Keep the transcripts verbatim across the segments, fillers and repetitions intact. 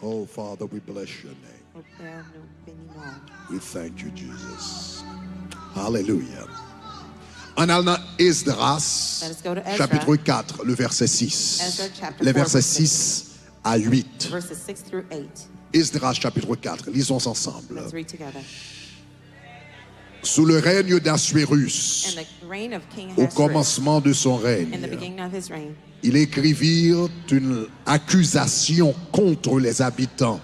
Oh, Father, we bless your name. O Pè, nou beni non. We thank you, Jesus. Hallelujah. Ann al nan Esdras, Let us go to Ezra. Chapitre quatre, le verset six. Ezra chapter Les four, versets verse six à huit. Verses six through eight. Esdras chapitre quatre, lisons ensemble. Let's read together. Sous le règne d'Assuérus, In the reign of King au Ahasuerus, commencement de son in the règne, beginning of his reign, ils écrivirent une accusation contre les habitants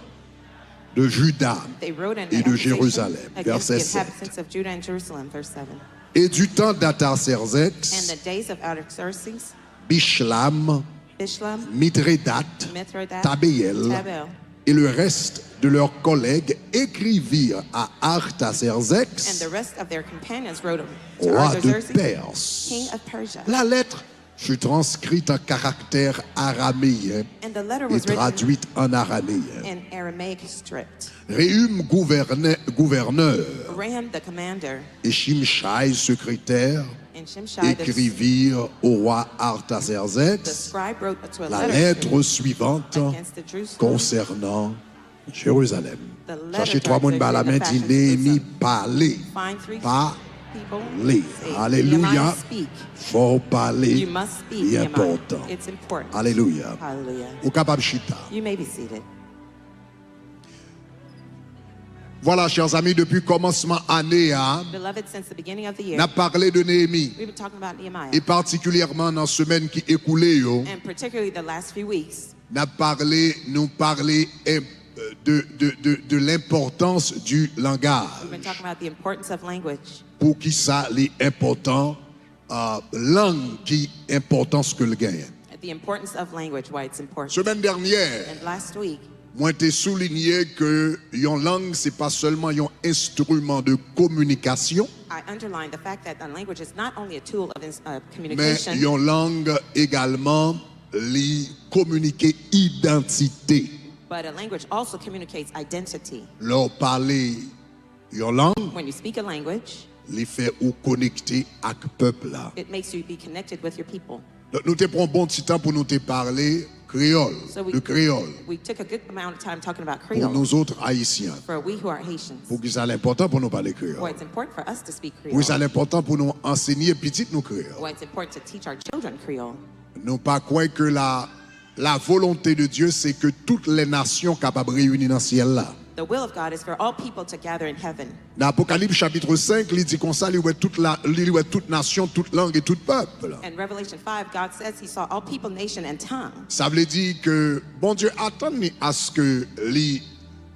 de Juda they wrote an et de accusation Jérusalem. Against the Verset sept. Inhabitants of Judah and Jerusalem, verse seven. Et du temps In d'Artaxerxès, the days of Artaxerxes, Bishlam, Bishlam, Mithrédath, Mithredath, Tabéel Tabeel, et le reste de leurs collègues écrivirent à and Artaxerxès, the rest of their companions wrote to roi de Artaxerxes, Perse. King of Persia. La lettre fut transcrite en caractère araméen And the letter et was written traduite en araméen. In Aramaic script. Rehum, gouverneur, gouverneur, Rehum, the commander, et Shimshai, secrétaire, and Shimshai, the écrivirent au roi the Artaxerxès scribe wrote to a la letter lettre suivante against the Jerusalem. Concernant Jérusalem. The letter Chache twa moun ba la men, di concerning the Neyemi fashion pale. Find three Pale. people. Say, Alelouya. Nehemiah, speak. Fò w pale. You must speak, Li Nehemiah. enpòtan. It's important. Alelouya. Hallelujah. Ou kapab chita. You may be seated. Vwala, chè zanmi, depi kòmansman ane a, Beloved, since the beginning of the year, n ap pale de Neyemi. We've been talking about Nehemiah. E patikilyèman nan semèn ki ekoule yo, And particularly the last few weeks, n ap pale, nou pale eh, de, de, de, de l'importance du langage. We've been talking about the importance of language. Poukisa li enpòtan, uh, lang ki enpòtans ke l genyen. The importance of language, why it's important. Semèn dènyè, And last week, mwen te soulinye ke yon lang se pa sèlman yon enstriman de kominikasyon, I underlined the fact that a language is not only a tool of ins- uh, men communication, yon lang egalman li kominike idantite. But a language also communicates identity. Lè w pale yon lang, When you speak a language, li fè ou konekte ak pèp la. It makes you be connected with your people. Donk, nou te pran bon ti tan pou nou te pale kreyòl, So we- de kreyòl. We took a good amount of time talking about Pou Creole nou zòt ayisyen, for we who are Haitians. Poukisa l enpòtan pou nou pale Why kreyòl? It's important for us to speak Creole. Poukisa l enpòtan pou nou ansenye pitit nou kreyòl? Why it's important to teach our children Creole. Nou pa kwè ke la, la volonté de Dieu, c'est que toutes les nations kapab reyini nan syèl la. The will of God is for all people to gather in heaven. Nan Apokalips chapitre cinq, li di konsa, li wè tout la, li wè tout nasyon, tout lang e tout pèp. In Revelation five, God says he saw all people, nation, and tongue. Sa vle di ke Bondye atann li aske li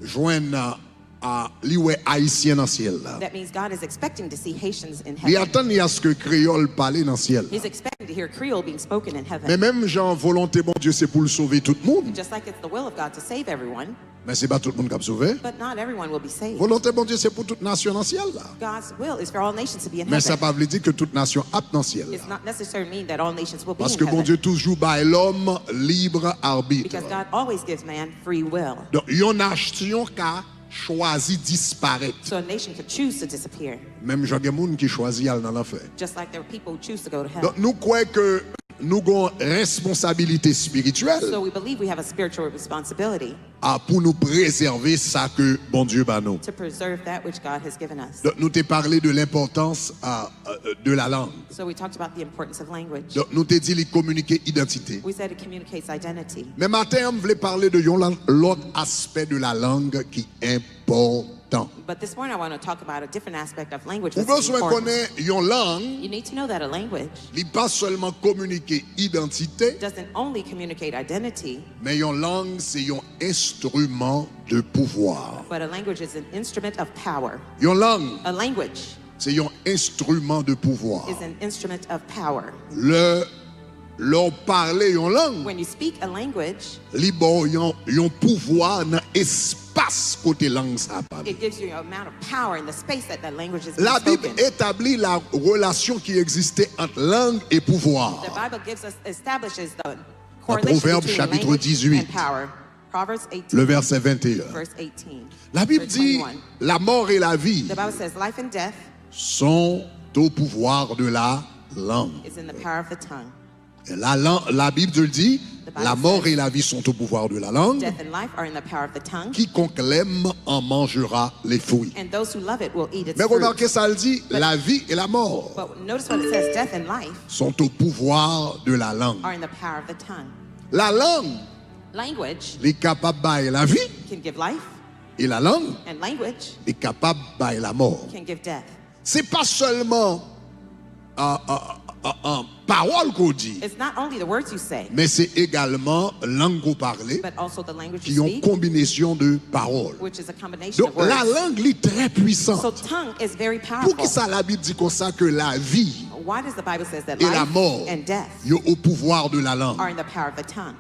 jwenn a, a, li wè ayisyen nan syèl la. That means God is expecting to see Haitians in Li heaven. Atann li aske kreyòl pale nan syèl la. He's expecting to hear Creole being spoken in heaven. Men menm jan volonte Bondye se pou l sove tout moun, Just like it's the will of God to save everyone, men se pa tout moun k ap sove. But not everyone will be saved. Volonte Bondye se pou tout nasyon nan syèl la. God's will is for all nations to be in Men sa heaven. Pa vle di ke tout nasyon ap nan syèl It's la. Not necessarily mean that all nations will be in Paske heaven. Bondye toujou bay lòm libre arbitre. Because God always gives man free will. Donk, yon nasyon ka chwazi disparèt. So a nation could choose to disappear. Menm jan gen moun ki chwazi al nan lanfè. Just like there are people who choose to go to hell. Donk, nou kwè ke nou gon responsabilite espirityèl So we believe we have a spiritual responsibility a pou nou prezève sa ke Bondye ba nou. To preserve that which God has given us. Donk, nou te pale de lenpòtans a, a, de la langue. So we talked about the importance of language. Donk, nou te di li kominike idantite. We said it communicates identity. Men maten an, m vle pale de yon la- lòt aspè de la langue ki enpòtan. But this morning I want to talk about a different aspect of language Ou that's bezwen important. Konnen yon lang, You need to know that a language li pa sèlman kominike idantite, doesn't only communicate identity, men yon lang se yon enstriman de pouvwa. But a language is an instrument of power. Yon lang A language se yon enstriman de pouvwa. Is an instrument of power. Lè, lè w pale yon lang, When you speak a language, li ba w yon, yon pouvwa nan espas kote lang sa a pale. It gives you an amount of power in the space that that language is being Labib spoken. Etabli la relasyon ki egziste ant lang e pouvwa. The Bible gives us establishes the Nan correlation Pwovèb between chapitre language dix-huit, and power. Proverbs eighteen, le verset vingt et un. Verse eighteen. Labib Verse di, twenty-one. La mort et la vie The Bible says life and death sont au pouvoir de la langue. Is in the power of the tongue. La, la, la Bible dit, The Bible la mort says, et la vie sont au pouvoir de la langue. Death and life are in the power of the tongue, Quiconque l'aime en mangera les fruits. And those who love it will eat its Mais fruit. Remarquez ça, il dit, la vie et la mort But notice what it says: death and life sont au pouvoir de la langue. Are in the power of the tongue. La langue, Language li kapab bay lavi, can give life, e la langue, and language li kapab bay lamò. Can give death. Se pa sèlman ah, ah, ah, ah, pawòl ke w di, It's not only the words you say, men se egalman lang ke w pale, but also the language ki you yon speak, konbinasyon de pawòl. Which is a combination Donk, of words. La lang li trè pwisan. So tongue is very powerful. Poukisa Labib di konsa ke lavi Why does the Bible says that e la life mò and death yo o pouvwa de la lang? Are in the power of the tongue?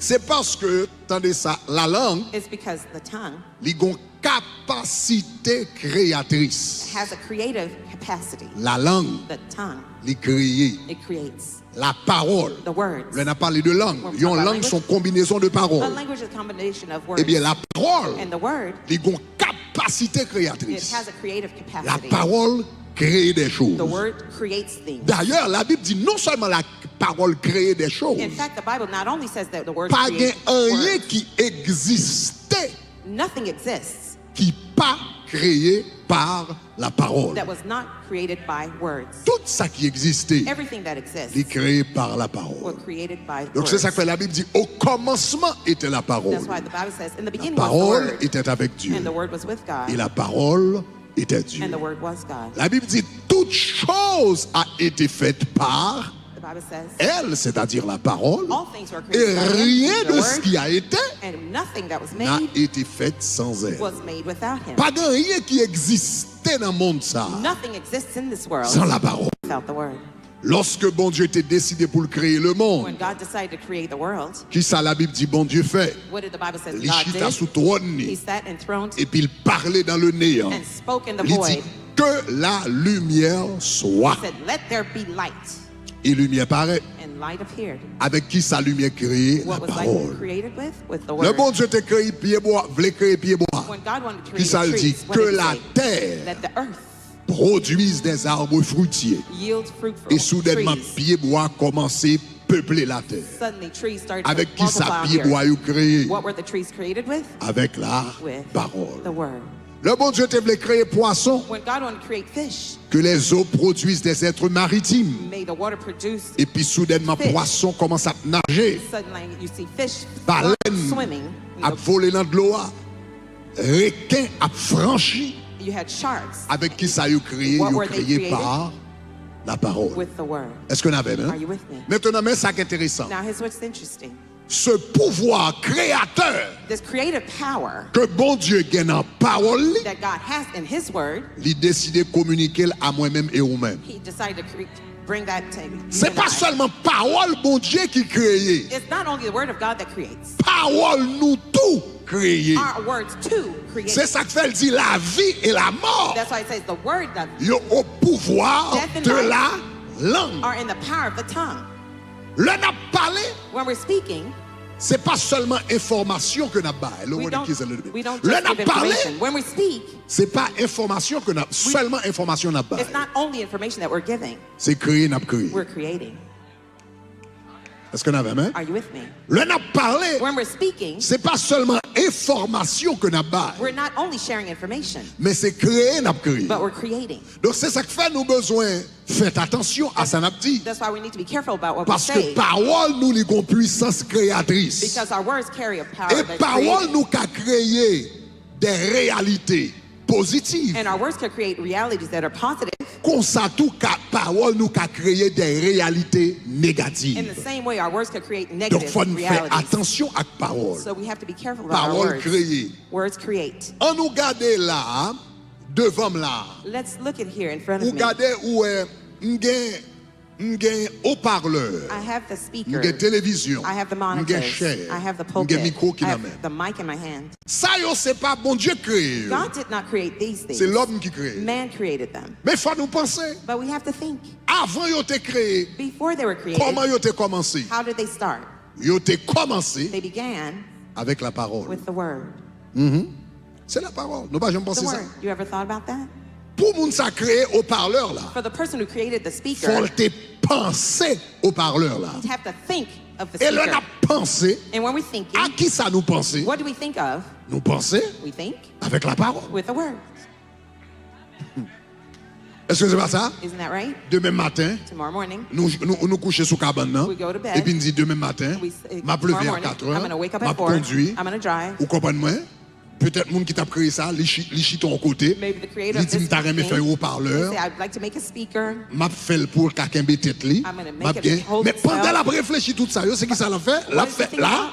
Se paske, tande sa, la lang, It's because the tongue li gon kapasite kreyatris. Has a creative capacity. La lang, The tongue, li kreye. It creates. La pawòl. The words. Lè n ap pale de lang, When we yon talk about lang language, se yon konbinasyon de A pawòl. Language is a combination of words. Ebyen, la pawòl, And the word, li gon kapasite It kreyatris. Has a creative La capacity. Pawòl kreye de The choz. Word creates things. Dayè, Labib di non sèlman la pawòl kreye de choz, In fact, the Bible not only says that the word pa gen creates anyen words, ki egziste Nothing exists ki pa kreye pa la pawòl. That was not created by words. Tout sa ki egziste, Everything that exists li kreye pa la pawòl. Were created by Donk, se words. Sa k fè Labib di, au commencement était la parole. That's why the Bible says, in the La beginning was the parole Word, était avec Dieu. And the Word was with God, Et la parole était Dieu. And the Word was God. Labib di, toute chose a été faite par The Bible says, elle, c'est-à-dire la parole, All things were et created by him, rien the de ce Word, qui a été And nothing that was n'a made été fait sans elle. Was made without him. Pa gen anyen ki egziste nan mond sa Nothing exists in this world San la pawòl. Without the Word. Lòske Bondye te deside pou l kreye lemonn, When God decided to create the world, kisa Labib di Bondye fè? What did the Bible says Li God chita did? Sou twòn li, He sat enthroned epi l pale nan le neyan. And spoke in the Li di, void. Que la lumière soit. Said, let there be light. E limyè parèt. And light appeared. Avèk kisa limyè kreye? La What was light pawòl. Created with? With the Lè word. Bondye te kreye pyebwa, vle kreye pyebwa, When God wanted to create kisa the l di? Trees, what Que did he la say? Terre Let the earth produise des arbres fruitiers. Yield fruitful E soudènman, trees. Pyebwa kòmanse peple latè. Suddenly, trees started Avèk to kisa multiply on the pyebwa earth. Yo kreye? What were the trees created with? Avèk la With pawòl. The word. Lè Bondye te vle kreye pwason, When God wanted to create fish, Que les eaux produisent des êtres maritimes. May the water produce Epi soudènman, fish. Pwason kòmanse ap naje. Suddenly, you see fish Balèn swimming. Ap vole nan dlo a. Reken ap franchi. You had sharks. Avèk kisa yo kreye? What Yo were they kreye created? Pa la pawòl. With the word. Èske n avè m? Are you with me? Mentnan, men sa k enteresan. Now, here's what's interesting. Ce pouvoir créateur This creative power ke Bondye gen nan pawòl li, that God has in His Word, li deside kominike l a mwen menm e ou menm. He decided to cre- bring that to you. Se And pa I. Sèlman pawòl Bondye ki kreye. It's not only the Word of God that creates. Pawòl nou tou kreye. Our words too create. Se sa k fè l di lavi e lamò That's why it says the Word that yo o pouvwa Death and de life la lang. Are in the power of the tongue. Lè n ap pale, When we're speaking, se pa sèlman enfòmasyon ke n ap bay. Le we word don't, is a little bit. We don't Lè just n ap give pale, information. When we speak, se pa enfòmasyon ke n ap, sèlman enfòmasyon n ap bay. It's not only information that we're giving. Se kreye n ap kreye. We're creating. Èske n avè m? Are you with me? Lè n ap pale, When we're speaking, se pa sèlman enfòmasyon ke n ap bay, we're not only sharing information, men se kreye n ap kreye. But we're creating. Donk, se sa k fè nou bezwen fè atansyon a sa n ap di. That's why we need to be careful about what we Paske say. Pawòl nou li gon pwisans kreyatris. Because our words carry a power E that pawòl creates. Nou ka kreye de reyalite pozitiv. And our words can create realities that are positive. Konsa tou, ka pawòl nou ka kreye de reyalite negativ. In the same way, our words can create Donk, negative fò n fè realities. Atansyon ak pawòl. So we have to be careful about our Pawòl words. Kreye. Words create. An nou gade la, devan m la. Let's look at here in front of Ou me. Gade, ou wè, m gen, m gen oparlè. I have the speakers. M gen televizyon. I have the M gen monitors. Chè. I have the M gen pulpit. Mikwo ki I nan have men. The mic in my hand. Sa yo se pa Bondye k kreye yo. God did not create these things. Se lòm ki kreye. Man created them. Men fò nou panse. But we have to think. Avan yo te kreye, Before they were created, kòman yo te kòmanse? How did they start? Yo te kòmanse They began avèk lapawòl. With the word. Mhm. Se lapawòl. Nou pa janm panse The sa? Word. You ever thought about that? Pou moun sa kreye opalè la, For the person who created the speaker, fò l te panse opalè la. We'd have to think of the E lè n speaker. Ap panse, And when we're thinking, a ki sa nou panse? What do we think of? Nou panse We think avèk lapawòl. With the word. Èske se pa sa? Isn't that right? Demen maten, Tomorrow morning, nou, nou, nou kouche sou kabann nan, We go to bed. Epi n di demen maten, We say, M ap leve "Tomorrow a morning, katrè, I'm gonna wake up M at ap four. kondwi, I'm gonna drive." Ou konprann mwen? Petèt moun ki t ap kreye sa, li chi- li chita yon kote, Maybe the creator li of di, this "M ta renmen thing fè yon opalè, will say, "I'd like to make a speaker. M ap fè l pou l ka kenbe tèt li, I'm gonna m ap make it gen." hold Men pandan itself." l ap reflechi tout sa yo, se ki sa l ap fè? L What ap is he fè thinking la about?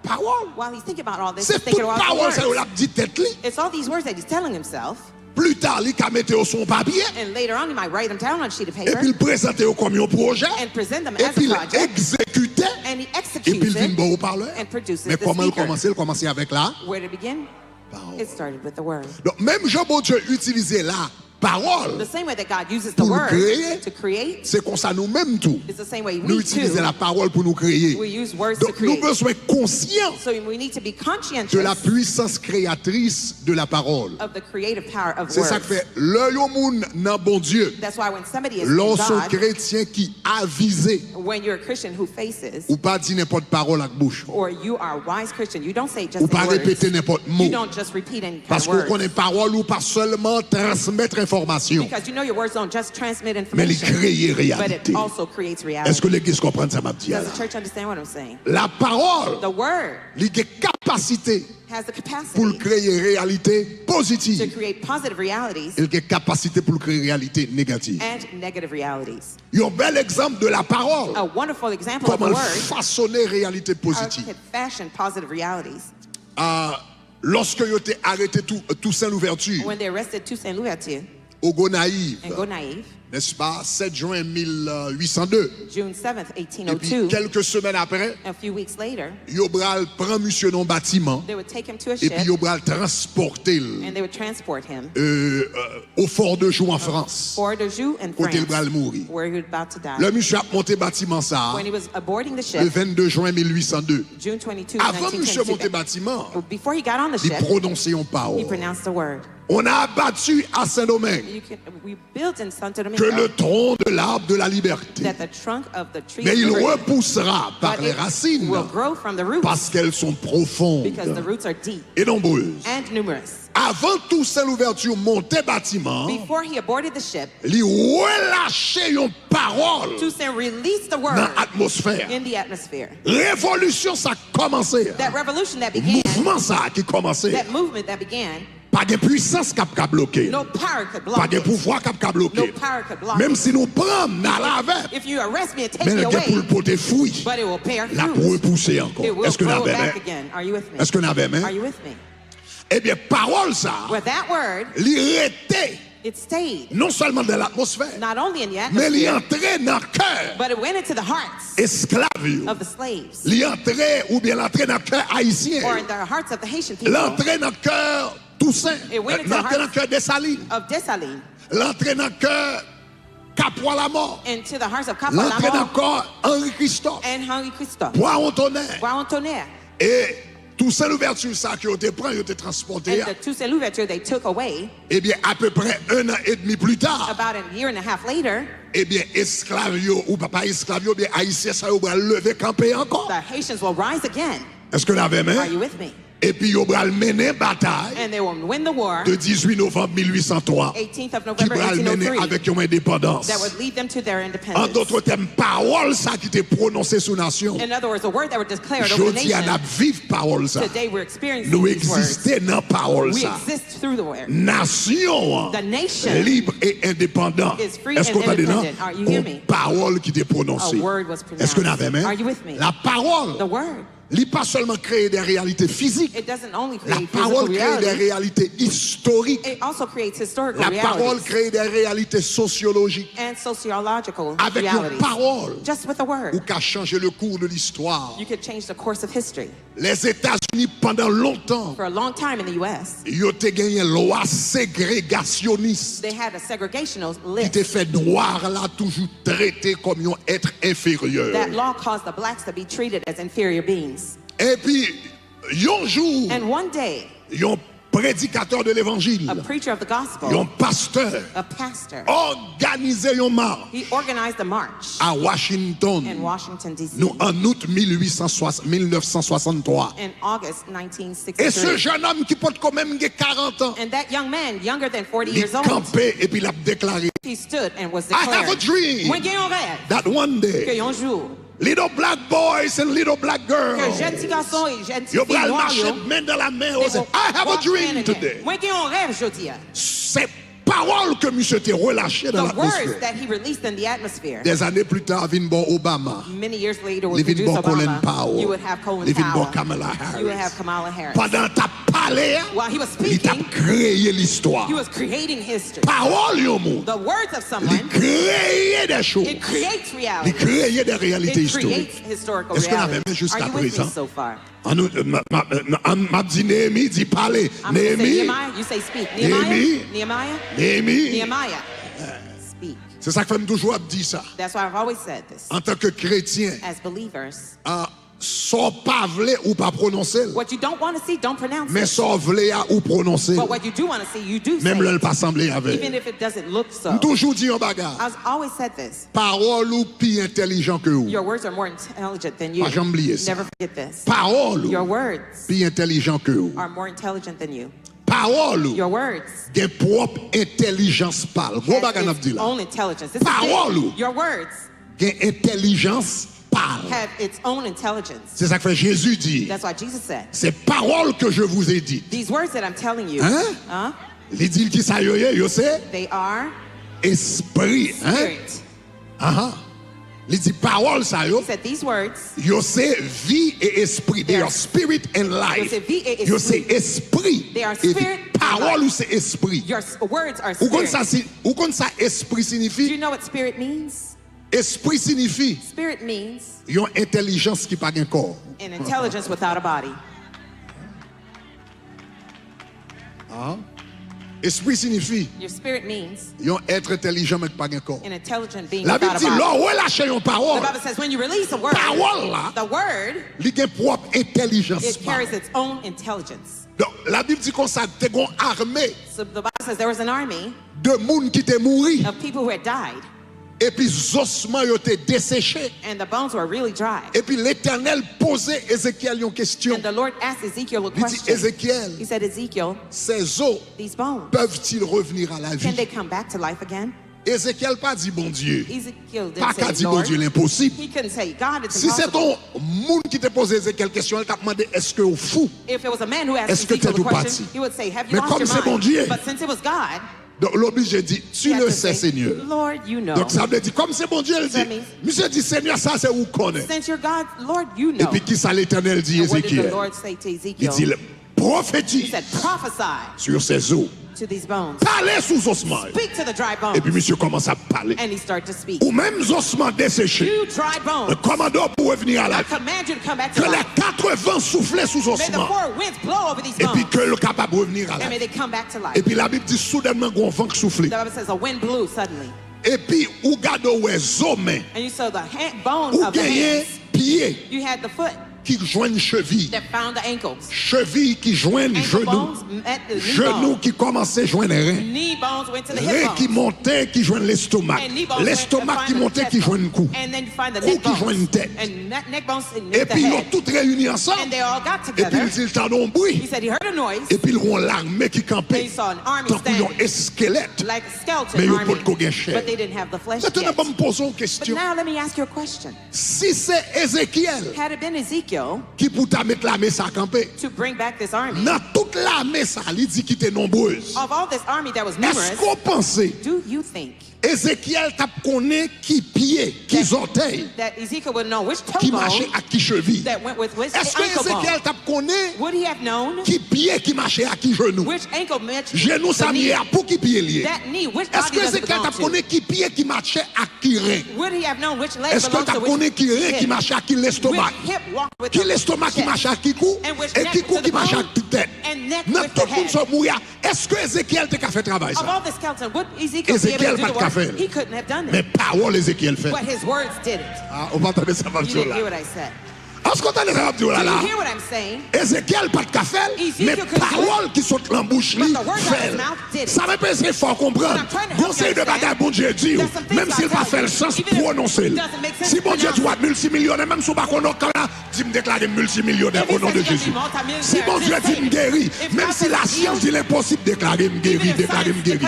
Pawòl. While he's thinking about all this, Se he's thinking tout about all the pawòl sa yo l words. Ap di tèt li. It's all these words that he's telling himself. Pli ta, li ka mete yo sou yon papye. And later on, he might write them down on a sheet of Epi paper l prezante yo kòm yon pwojè. And present them as a Epi l project. Egzekite. And he Epi l vin executes ba it w opalè. And produces Men the kòman l speaker. Kòmanse? L kòmanse avèk la Where did it begin? pawòl. It started with the word. Donk, menm jan Bondye itilize la pawòl The same way that God uses the Pou l word kreye. To create, Se konsa nou menm tou. It's the same way we Nou itilize too. La pawòl pou nou kreye. We use words to Donk, nou create. Bezwen konsyan So we need to be de conscientious la puissance créatrice de la parole. Of the creative power of Se sa k words. Fè, lè yon moun nan Bondye, That's why when somebody is lè w in se yon God, kretyen ki avize, When you're a Christian who faces, ou pa di nenpòt pawòl ak bouch ou. Or you are a wise Christian, you don't say just Ou pa any words. Repete nenpòt mo. You don't just repeat any kind of Paske w words. Konnen pawòl ou pa sèlman transmèt enfòmasyon, Because you know your words don't just transmit men li information, Kreye But it reyalite. Also creates reality. Èske legliz konprann sa m ap di a Does the la? Church understand what I'm saying? La pawòl, The word li gen kapasite Has the pou l capacity kreye reyalite To pozitiv. Create positive realities Li gen kapasite pou l kreye reyalite negativ. And negative realities. Yon bèl egzanp de la pawòl, A wonderful example of the Kòman l word, Fasone reyalite How it pozitiv. Can fashion positive realities. Ah, lòske yo te arete Tou- Toussaint Louverture When they arrested Toussaint Louverture o Gonayiv, In Gonayiv, nèspa, sèt jen mil uit san de. June seventh, Epi eighteen oh two, kèlke semèn apre, A few weeks later, yo pral pran misye nan yon batiman, They would take him to a epi ship yo pral transpòte l And they would transport him euh, euh, o Fort de Joux an Frans, Fort de Joux in kote l France, pral mouri. Where he was about to die. Lè misye ap monte batiman sa a, When he was aboarding the le ship, vennde jen mil uit san de, June twenty-two, avan misye monte nineteen fifty, batiman an, before he got on the li ship, pwononse yon He pawòl. Pronounced the word. On a abattu à Saint-Domingue You can, we built in Santo que le Domingo tronc de l'arbre de la liberté, that the trunk of the tree mais of il liberty, repoussera par but les it racines, will grow from the roots parce qu'elles sont Because profondes the roots are deep et nombreuses. And numerous. Avant Toussaint Louverture monte batiman an, Before he aborted the ship, li relache yon pawòl Toussaint released the nan word atmosfè a. In the atmosphere. Revolisyon sa k kòmanse a, That revolution that began, mouvman sa a ki kòmanse a, that movement that began, pa gen pwisans k ap ka bloke l. No power could Pa block gen it. Pouvwa k ap ka bloke No l. Power could block Menm it. Si nou pran m, n ale avè m, If you arrest me and take men me l gen pou l away, pote fwi. But it will bear L ap fruit. Repouse ankò. It will Èske n grow avè m? Back again. Are you with me? Èske n avè m? Are you with me? Ebyen, pawòl sa a, With that word, li rete it stayed. Non sèlman nan latmosfè, Not only in the men li atmosphere, Antre nan kè But it went into the hearts esklav yo. Of the slaves. Li antre, oubyen l antre nan kè Ayisyen Or yo. In the hearts of the Haitian L people. Antre nan kè Tousen. It went into L the antre nan hearts kè Desalin. Of Dessalines. L antre nan kè Kapwa Lamò. And to the hearts of L antre nan Kapwa-Lamò kè Henri Christophe. And Henri Christophe. Bwa Wontonè. Bwa Wontonè. E Tousen Louverture sa ke yo te pran, yo te transpòte And a. The Toussaint Louverture they took away. Ebyen, apeprè en an edmi pli ta. About a year and a half later. Ebyen, esklav yo, ou pa, pa esklav yo, ebyen, Ayisyen sa yo pral leve kanpe ankò. The Haitians will rise again. Èske n avè m? Are you with me? Epi yo pral mennen batay And they will win the war. De dizuit novanm mil uit san twa, eighteenth of ki November pral mennen eighteen oh three, avèk yon endepandans. That would lead them to their independence. An dòt tèm, pawòl sa ki te pwononse sou nasyon. In other words, the word that were declared over the Jodi a, n nation. Ap viv pawòl sa. Today we're experiencing Nou these words. Egziste nan pawòl We sa. Exist through the word. Nasyon an The nation lib e endepandan. Is free Èske and w tande nan? Independent. Are you hear me? Yon pawòl ki te pwononse. A word was pronounced. Èske n avè m? Are you with me? La pawòl. The word. Li pa sèlman kreye de reyalite fizik. It doesn't only La create pawòl physical Kreye de reality. Reyalite istorik. It also creates historical La pawòl realities. Kreye de reyalite sosyolojik. And sociological Avèk yon realities. Pawòl, Just with a word. Ou ka chanje le cours de l'histoire. You could change the course of history. Lèzetazini, pandan lontan, For a long time in the U S, yo te genyen lwa segregasyonis they had a segregational ki te list. Fè nwa la toujou trete kòm yon èt enferyè. That law caused the blacks to be treated as inferior beings. Epi, yon jou, And one day, yon Predikatè de levanjil. A preacher of the gospel. Yon pastè. A pastor. Òganize yon mach. He organized a march A Washington. In Washington, D C. Nou ann out mil uit san swasant, mil nèf san swasanntwa. In August E se nineteen sixty-three. Jennonm ki potko menm gen karant an, And that young man, younger than forty li years old, kanpe epi l ap deklare, he stood and was I have a declaring, dream Mwen gen yon rèv that one ke day yon jou, little black boys and little black ke girls jèn ti gason e jèn ti yo fi pral nwa mache yo, men nan la men. they Yo se, will I have a walk dream hand in today. Hand. Mwen gen yon rèv jodi a. Se pawòl ke misye te relâché dans The words l'atmosphère. That he released in the atmosphere. Des années plus tard, vin ba Obama. Many years later, Li was vin produced ba Colin Obama. Powell. You would have Colin Li vin ba Powell. Kamala You would Harris. Have Kamala Harris. Pandan l t ap pale a, While he was li t ap speaking, kreye listwa. He was creating history. Pawòl yon moun, The words of li someone, kreye de choz. It creates Li reality. Kreye de reyalite It istorik. Creates historical Èske n avè reality. Mwen jiska Are you with me prezan? So far? An nou, m, m, m, m, m ap di Neyemi, di pale. I'm gonna say Neyemi, Nehemiah. You say speak. Nehemiah. Neyemi, Nehemiah. Neyemi. Nehemiah. Speak. Se sa k fè m toujou ap di sa. That's why I've always said this. Antanke kretyen, As believers, ah, sa w pa vle, ou pa pwononse l. What you don't want to see, don't pronounce Men it. Sa w vle a, ou pwononse But l. What you do want to see, you do say Menm lè l it. Pa sanble avè Even l. If it doesn't look so. M toujou di yon bagay. I've always said this. Pawòl ou pi entèlijan ke ou. Your words are more intelligent than you. Pa janm bliye sa. Never forget this. Pawòl ou Your words pi entèlijan ke ou. Are more intelligent than you. Pawòl ou Your words gen pwòp entèlijans pa l. Gwo bagay n ap di la. Own intelligence. This is Pawòl deep. Ou Your words Gen entèlijans pa l. Have its own intelligence. Se sa k fè Jezi di, That's why Jesus said, Ces paroles que je vous ai dites. These words that I'm telling you, Hein? Huh? Li di l ki sa yo ye, yo se They are espri. Hein? Spirit. Aha. Li di pawòl sa yo, He said, These words, yo se vi e espri. They They are are spirit and life. Yo se vi e Yo se espri. Espri. They are Li di spirit and pawòl life. Ou se espri. Your s- words are Ou konn spirit. Sa si, ou konn sa espri Do you siyifi? Know what spirit means? Espri siyifi Spirit means Yon entèlijans ki pa gen kò. An intelligence without a body. Ah. Espri siyifi Your spirit means yon èt entèlijan men ki pa gen kò. An intelligent being Labib without a di lè body. W relâche yon The pawòl, Bible says when you release a word, pawòl la the word, Li gen pwòp entèlijans It pa carries l. Its own intelligence. Donk, Labib di konsa, te gen yon ame So the Bible says there was an army de moun ki te mouri, of people who had died, epi zosman yo te deseche, and the bones were really dry. Epi Letènèl poze Ezekyèl yon kesyon. And the Lord asked Ezekiel a Li di, question. Ezekyèl, He said, Ezekiel, ces os these bones, peuvent-ils revenir à la can they vie? Come back to life again? Ezekyèl pa di Bondye, Ezekiel pa didn't ka say, di Lord. Bondye l enposib. He couldn't say, God, it's Si se t impossible. Yon moun ki te poze Ezekyèl kesyon an, li t ap mande, èske w fou? If it was a man who asked Èske tèt Ezekiel the ou pati? Question, he would say, have you Men lost kòm your se mind? Bondye, But since it was God, donk l oblije di, tu he had le to sais, say, Seigneur. Lord, you know. Donk sa vle di, kòm se Bondye l di, That means- misye di, Senyè, sa se ou k konnen. Since you're God, Lord, you know. Epi ki sa Letènèl di And what did the Ezekyèl? Lord say to Li Ezekiel? di, He prophétise said, prophesy sur ces os. To these bones. Pale sou zosman yo. Speak to the dry bones. Epi misye kòmanse ap pale. And he started to speak. Ou menm zosman deseche. You dry bones. Mwen kòmande w pou w revini a I lavi. Command you to come back to Ke lè life. Kat van soufle sou May the zosman. Four winds blow over these Epi bones. Ke l kapab revini a And may lavi. They come back to life. Epi Labib di soudènman gen yon van k soufle. The Bible says a wind blew suddenly. Epi ou gade w wè zo men. And you saw the hand, bone Ou of the genyen hands. Pye You had the foot ki jwenn cheviy. That found the ankles. Cheviy ki jwenn Ankle jenou. Bones met the knee Jenou bone. Ki kòmanse jwenn ren. Knee bones went to the Ren hip ki bones. Monte ki jwenn lestomak. And knee bones went to Lestomak ki find the Monte chest ki bone. Jwenn kou. And then you find the Kou neck ki jwenn bones. Tèt. And neck, neck bones and the Epi yo head. Tout reyini ansanm. And they all got Epi together. L di l tande yon bwi. He said he heard a noise. Epi l wè yon lame ki kanpe. And he saw an army Tankou yon standing. Eskelèt. Like a skeleton Men yo army. Potko gen chè. But they didn't have the flesh Mentnan yet. Ban m poze yon But kesyon. Now let me ask you a question. Si se Ezekyèl Had it been Ezekiel ki pou ta met lame sa kanpe, to bring back this army, nan tout lame sa li di ki te nonbrez, of all this army that was numerous, èske w panse Do you think Ezekyèl t ap konnen ki pye, ki zòtèy, that Ezekiel would know which toe ki mache bone ak ki cheviy? That went with which Èske ankle bone? Ezekyèl t ap konnen Would he have known ki pye ki mache ak ki jenou? Which ankle matched Jenou the sa m ye knee? A, pou ki pye l ye? That knee, which body Èske does it Ezekyèl belong t ap konnen to? Ki pye ki mache ak ki ren? Would he have known which leg Èske l belongs t to ap which konnen ki ren ki hip? Mache ak ki lestomak? Which hip walked with Ki the lestomak ki chest? Mache ak ki kou? And which E neck ki with kou the ki mache bone? Ak ki tèt? And neck Nan with the tout moun head? Sa w mouri a, èske Ezekyèl te ka fè travay Of sa? All the skeletons, would Ezekiel be able to Ezekyèl do pa the t ka work? Fè l. He couldn't have done it. Men pawòl Ezekyèl fè. But his words did it. Ah, ou pa tande sa m ap You di w didn't hear what la? I said. Èske w tande sa m ap di w la la? Ezekyèl pa t ka fè l, men pawòl ki sot lan bouch li fè l. Sa m ap eseye fè w konprann. Gon seri de bagay Bondye di w, menm si l pa fè l sans, pwononse l. Si Bondye di w w ap miltimilyonè, menm si w pa konn okan la, di m deklare m miltimilyonè o non de Jezi. Si Bondye di m geri, menm si lasyans di l enposib, deklare m geri, deklare m geri.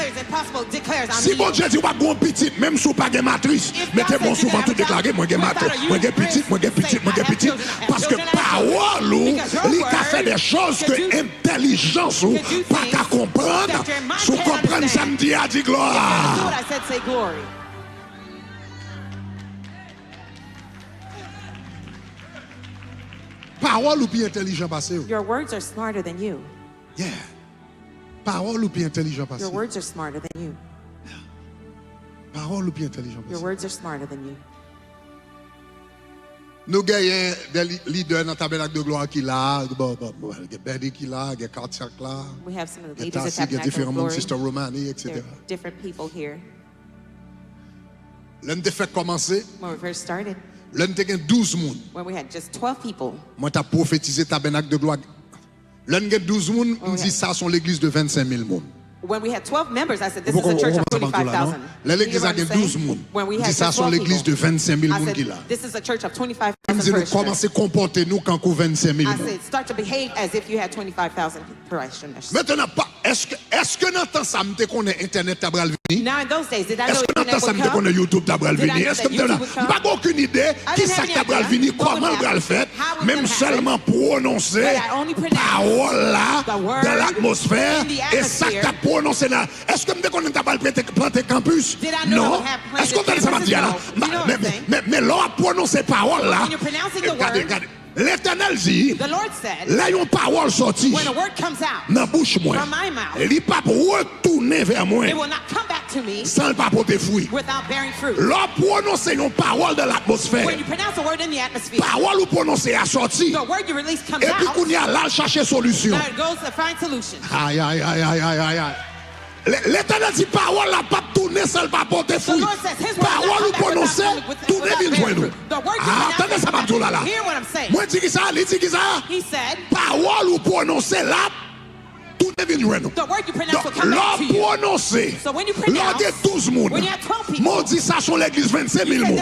Si Bondye di w ap gen yon pitit, menm si w pa gen matris, mete men w sou vant ou, deklare mwen gen matris, mwen gen pitit, mwen gen pitit, mwen gen pitit. Paske pawòl ou, li ka fè de choz ke entèlijans ou pa ka konprann. Si w konprann sa m di a, di glwa. Pawòl ou pi entèlijan pase w. Your words are smarter than you. Yeah. Pawòl ou pi entèlijan pase. Your words are smarter than you. Pawòl ou pi entèlijan pase. Your words are smarter than you. Nou genyen de li- lidè nan Tabènak de Glwa ki la, bon, bon, bon, gen Betty ki la, gen Kartyak la, We have some of the gen leaders at Tasi, gen Tabernacle of diferan moun, Glory. Sister Romani, There et cetera. Are different people here. Lè n te fèk kòmanse, When we first started, lè n te gen douz moun, when we had just twelve people, mwen t ap pwofetize Tabènak de Glwa. Lè n gen douz moun, m di sa se yon legliz de vennsenk mil moun. When we had twelve members, I said, "This is a church of twenty-five thousand." Lè legliz la gen douz moun, m di sa se yon legliz de vennsenk mil moun ki la. This is a church of twenty-five thousand parishioners. M di nou kòmanse konpòte nou kankou vennsenk mil moun. I said, "Start to behave as if you had twenty-five thousand parishioners." Mentnan, pa, èske, èske nan tan sa m te konnen entènèt ta pral vini? Now, in those days, did I know the internet would come? Èske nan tan sa m te konnen YouTube ta pral vini? Èske m te nan, m pa gen okenn ide ki sa k ta pral vini, kòman l pral fèt, men m sèlman pwononse pawòl la dan latmosfè, e sa k t ap pwononse nan, èske m te konnen ta pral plante, plante kanpis? Non. Èske w tande sa m ap di a la? Men, men, men, men lè w ap pwononse pawòl la, gade, gade. Letènèl di, lè yon pawòl sòti nan bouch mwen, li p ap retounen vè mwen san l pa pote fwi. Lè w pwononse yon pawòl nan latmosfè, pawòl ou pwononse a sòti, epi kounye a, l al chache solisyon. Ay, ay, ay, ay, ay, ay, ay. Le- Letènèl di pawòl la p ap tounen san l pa pote fwi. Pawòl ou pwononse tounen vin jwenn ou. Ah, tande sa m ap di w la la. Mwen di ki sa, li di ki sa. Pawòl ou pwononse la tounen vin jwenn ou. Donk, lè w pwononse, lè w gen douz moun, mwen di sa se yon legliz vennsenk mil moun.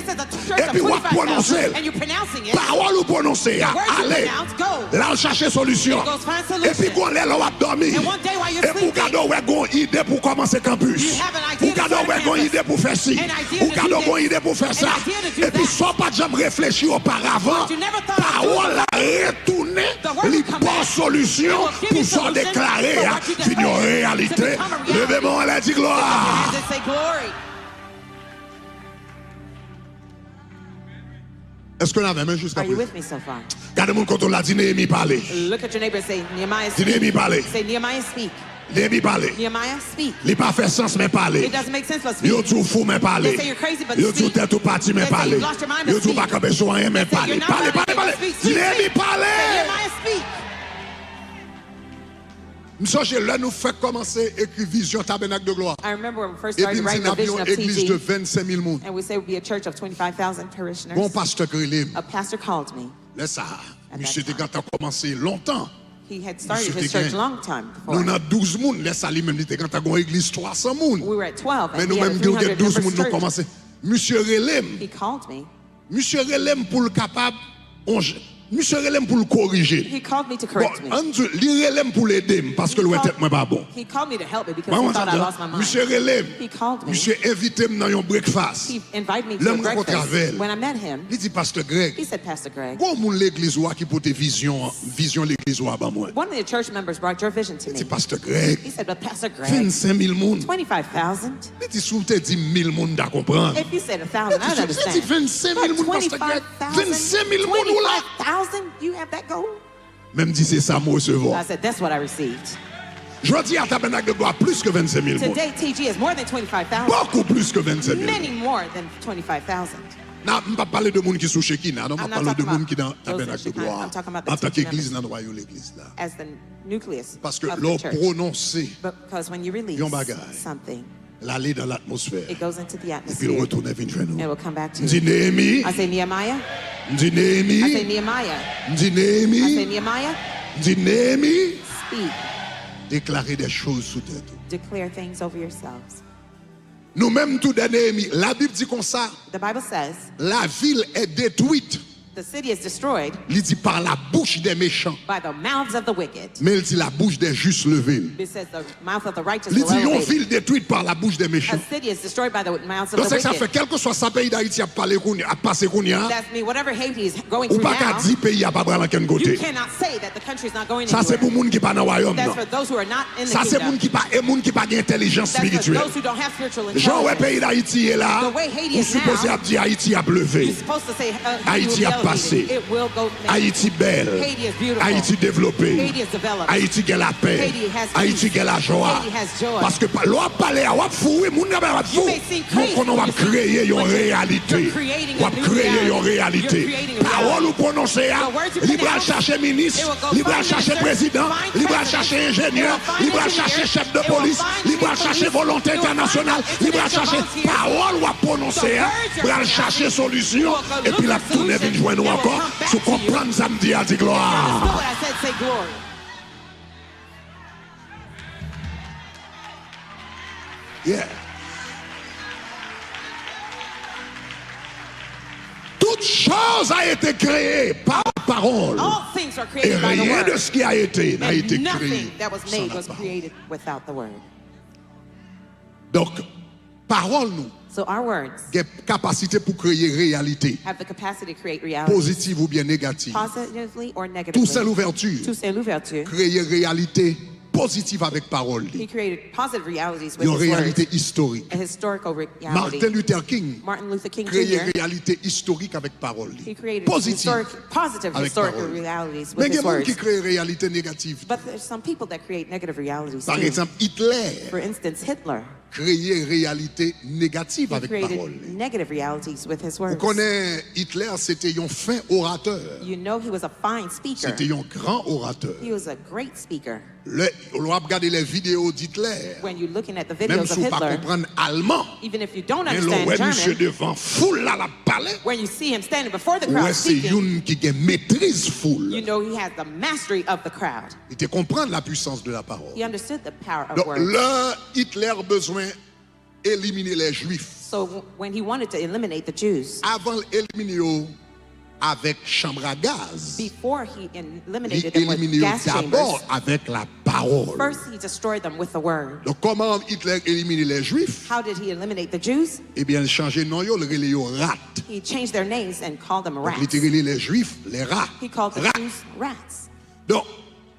Epi w ap pwononse l. Pawòl ou pwononse a, ale. L al chache solisyon. Epi gon lè lè w ap dòmi, epi w gade w wè gon ide pou w kòmanse kanpis. Ou gade w wè gon ide pou w fè si. Ou gade w gon ide pou w fè sa. Epi sa w pa t janm reflechi oparavan, pawòl la retounen, li ba w solisyon pou sa w deklare a vin yon reyalite. Leve men w anlè, di glwa. Èske w avè m jiska prezan? Gade moun kote w la, di Neyemi pale. Look at your neighbor and say, "Nehemiah, speak." Di Neyemi pale. Say, "Nehemiah, speak." Neyemi pale. Nehemiah, speak. Li pa fè sans, men pale. It doesn't make sense, but speak. Yo di w fou, men pale. They say you're crazy, but speak. Yo di w tèt ou pati, men pale. They say you lost your mind, but speak. Yo di w pa kanpe sou anyen, men pale. They say you're not going anywhere, but speak. Pale, pale, pale. Neyemi pale. Say, "Nehemiah, speak." M sonje lè nou fèk kòmanse ekri vizyon Tabènak de Glwa. I remember when we first started writing the vision of T G. Epi m di n ap gen yon egliz de vennsenk mil moun. And we said we'd be a church of twenty-five thousand parishioners. Gon pastè k rele m. A pastor called me. Lè sa a, misye te gentan kòmanse lontan. He had started his church long time before. Nou nan douz moun, lè sa li menm li te gentan gon egliz twa san moun. We were at twelve, and he had a three hundred member church. Men nou menm nou gen douz moun nou kòmanse. Misye rele m. He called me. Misye rele m pou l kapab, on j-, misye rele m pou l korije m. He called me to correct me. Bon, ann di, li rele m pou l ede m, paske l wè tèt mwen pa bon. He called me to help me because he thought I lost my mind. Misye rele m. He called me. Misye envite m nan yon breakfast. He invited me to a breakfast. Lè m rankontre avè l, when I met him, li di, "Pastè Greg, he said, 'Pastor Greg, gon moun legliz ou a ki pote vizyon, vizyon legliz ou a ban mwen.'" One of the church members brought your vision to me. Li di, "Pastè Greg, he said, 'But Pastor Greg, vennsenk mil moun.'" Twenty-five thousand. Li di, "Si w te di m mil moun, m ta konprann." If you said a thousand, I would understand. Li di, "Vennsenk mil moun, Pastè Greg. Vennsenk mil moun ou la." Twenty-five thousand, you have that goal? Men m di, "Se sa m resevwa." I said, "That's what I received." Jodi a, Tabènak de Glwa plis ke vennsenk mil moun. Today, T G is more than twenty-five thousand. Bokou plis ke vennsenk mil moun. Many more than twenty-five thousand. Nan, m p ap pale de moun ki sou Shekinah, non, m ap pale de moun ki nan Tabènak de Glwa. I'm not talking about those in Shekinah. I'm talking about the T G members. An tanke egliz nan Noyau, legliz la. As the nucleus of the church. Paske lè w pwononse yon bagay, because when you release something, L ale nan latmosfè. It goes into the Epi l atmosphere. Retounen vin jwenn And it ou. Will come back to M di you. Neyemi, I say, Nehemiah. M di Neyemi, I say, Nehemiah. M di Neyemi, Speak. Deklare des choses sou tèt ou. Declare things over yourselves. Nou menm tou de Neyemi, Labib di konsa, The Bible says, La ville est détruite, the city is destroyed li di, par la bouche des méchants. By the mouths of the wicked. Men l di, la bouche des justes leve l. It says, the mouth of the righteous Li will di, yon elevate. Vil détruite par la bouche des A méchants. City is destroyed by the mouths of Donk, se the sa fè, wicked. Kèlkeswa sa peyi Dayiti ap pale kounye, ap pase kounye a, That's me. Whatever Haiti is going ou through pa ka now, di peyi a pa pral ankenn you kote. Cannot say that the country's not going Sa se anywhere. Pou moun ki pa nan wayòm That's nan. For those who are not in the Sa se kingdom. Moun ki pa, e moun ki pa gen entèlijans That's for espirityèl. Those who don't have spiritual Jan w wè intelligence. Peyi Dayiti ye la, The way Haiti ou is now, sipoze ap di Ayiti ap leve. You're supposed to say, uh, you Ayiti will ap pase. Elevate. It will go. Ayiti bèl. Haiti is beautiful. Ayiti devlope. Haiti is developed. Ayiti gen lapè. Haiti has Ayiti peace. Gen lajwa. Haiti has joy. Paske pa- lè w ap pale a, w ap fou, wi, moun nan ap fou. You may seem Mwen konnen w ap crazy, kreye yon but reyalite. You're creating W a ap new kreye yon reality. Reyalite. You're creating a new Pawòl ou reality. Pwononse a, The words you li pral pronounce, Chache minis, it will go li find pral chache ministers, prezidan, it will find li pral presidents, Chache enjenyè, it will find li pral engineers, Chache chèf de it will polis, find li pral chief Chache police, Volonte it will find Entènasyonal, li pral international Chache volunteers. Pawòl w ap pwononse a, pral chache solisyon, epi l ap tounen vin jwenn ou ankò. Si w konprann sa m di a, di glwa. Understood what I said, say glory. Yeah. Toute chose a été créée par la parole. All things are Et created by the rien de word. Ce qui a été n'a été And créé nothing that was sans made la was parole. Created without the word. Donk, pawòl nou So our words gen kapasite pou kreye reyalite have the capacity to create reality, pozitiv oubyen negativ. Positively or Toussaint negatively. Louverture Toussaint Louverture, kreye reyalite pozitiv avèk pawòl He li. Created positive realities with Yon his Reyalite words. Istorik. A historical reality. Martin Luther King Martin Luther King Kreye Junior, Reyalite istorik avèk pawòl li. He created Pozitiv historic, positive avèk historical pawòl li. Realities with Men his Gen moun words. Ki kreye reyalite negativ. But there's some people that create negative realities Pa too. Egzanp, Hitler For instance, Hitler kreye reyalite negativ he avèk pawòl created li. Negative realities with his Ou words. Konnen Hitler se te yon fen oratè. You know he was a fine Se speaker. Te yon gran oratè. He was a great speaker. Lè w ap gade lè videyo d Hitler, When you're looking at the menm videos si of w pa Hitler, konprann alman, Even if you don't men lè w understand wè misye German, devan foul la l ap pale, When you see him standing before the ou crowd wè se speaking, Youn ki gen metriz foul. You know he has the mastery of the crowd. Li te konprann la puissance de la parole. He understood the power of Donk, words. Lè Hitler bezwen elimine lè Jwif, So w- when he wanted to eliminate the Jews, avan l elimine yo avèk chanm a gaz, before he en- li eliminated them with elimine yo gas dabò chambers, avèk la pawòl. First he destroyed them with the word. Donk, kòman Hitler elimine lè Jwif? How did he eliminate the Jews? Ebyen, l chanje non yo, l rele yo rat. He changed their names and called them Donk, li rats. Te rele lè Jwif lè rat. He called the Rat. Jews rats. Donk,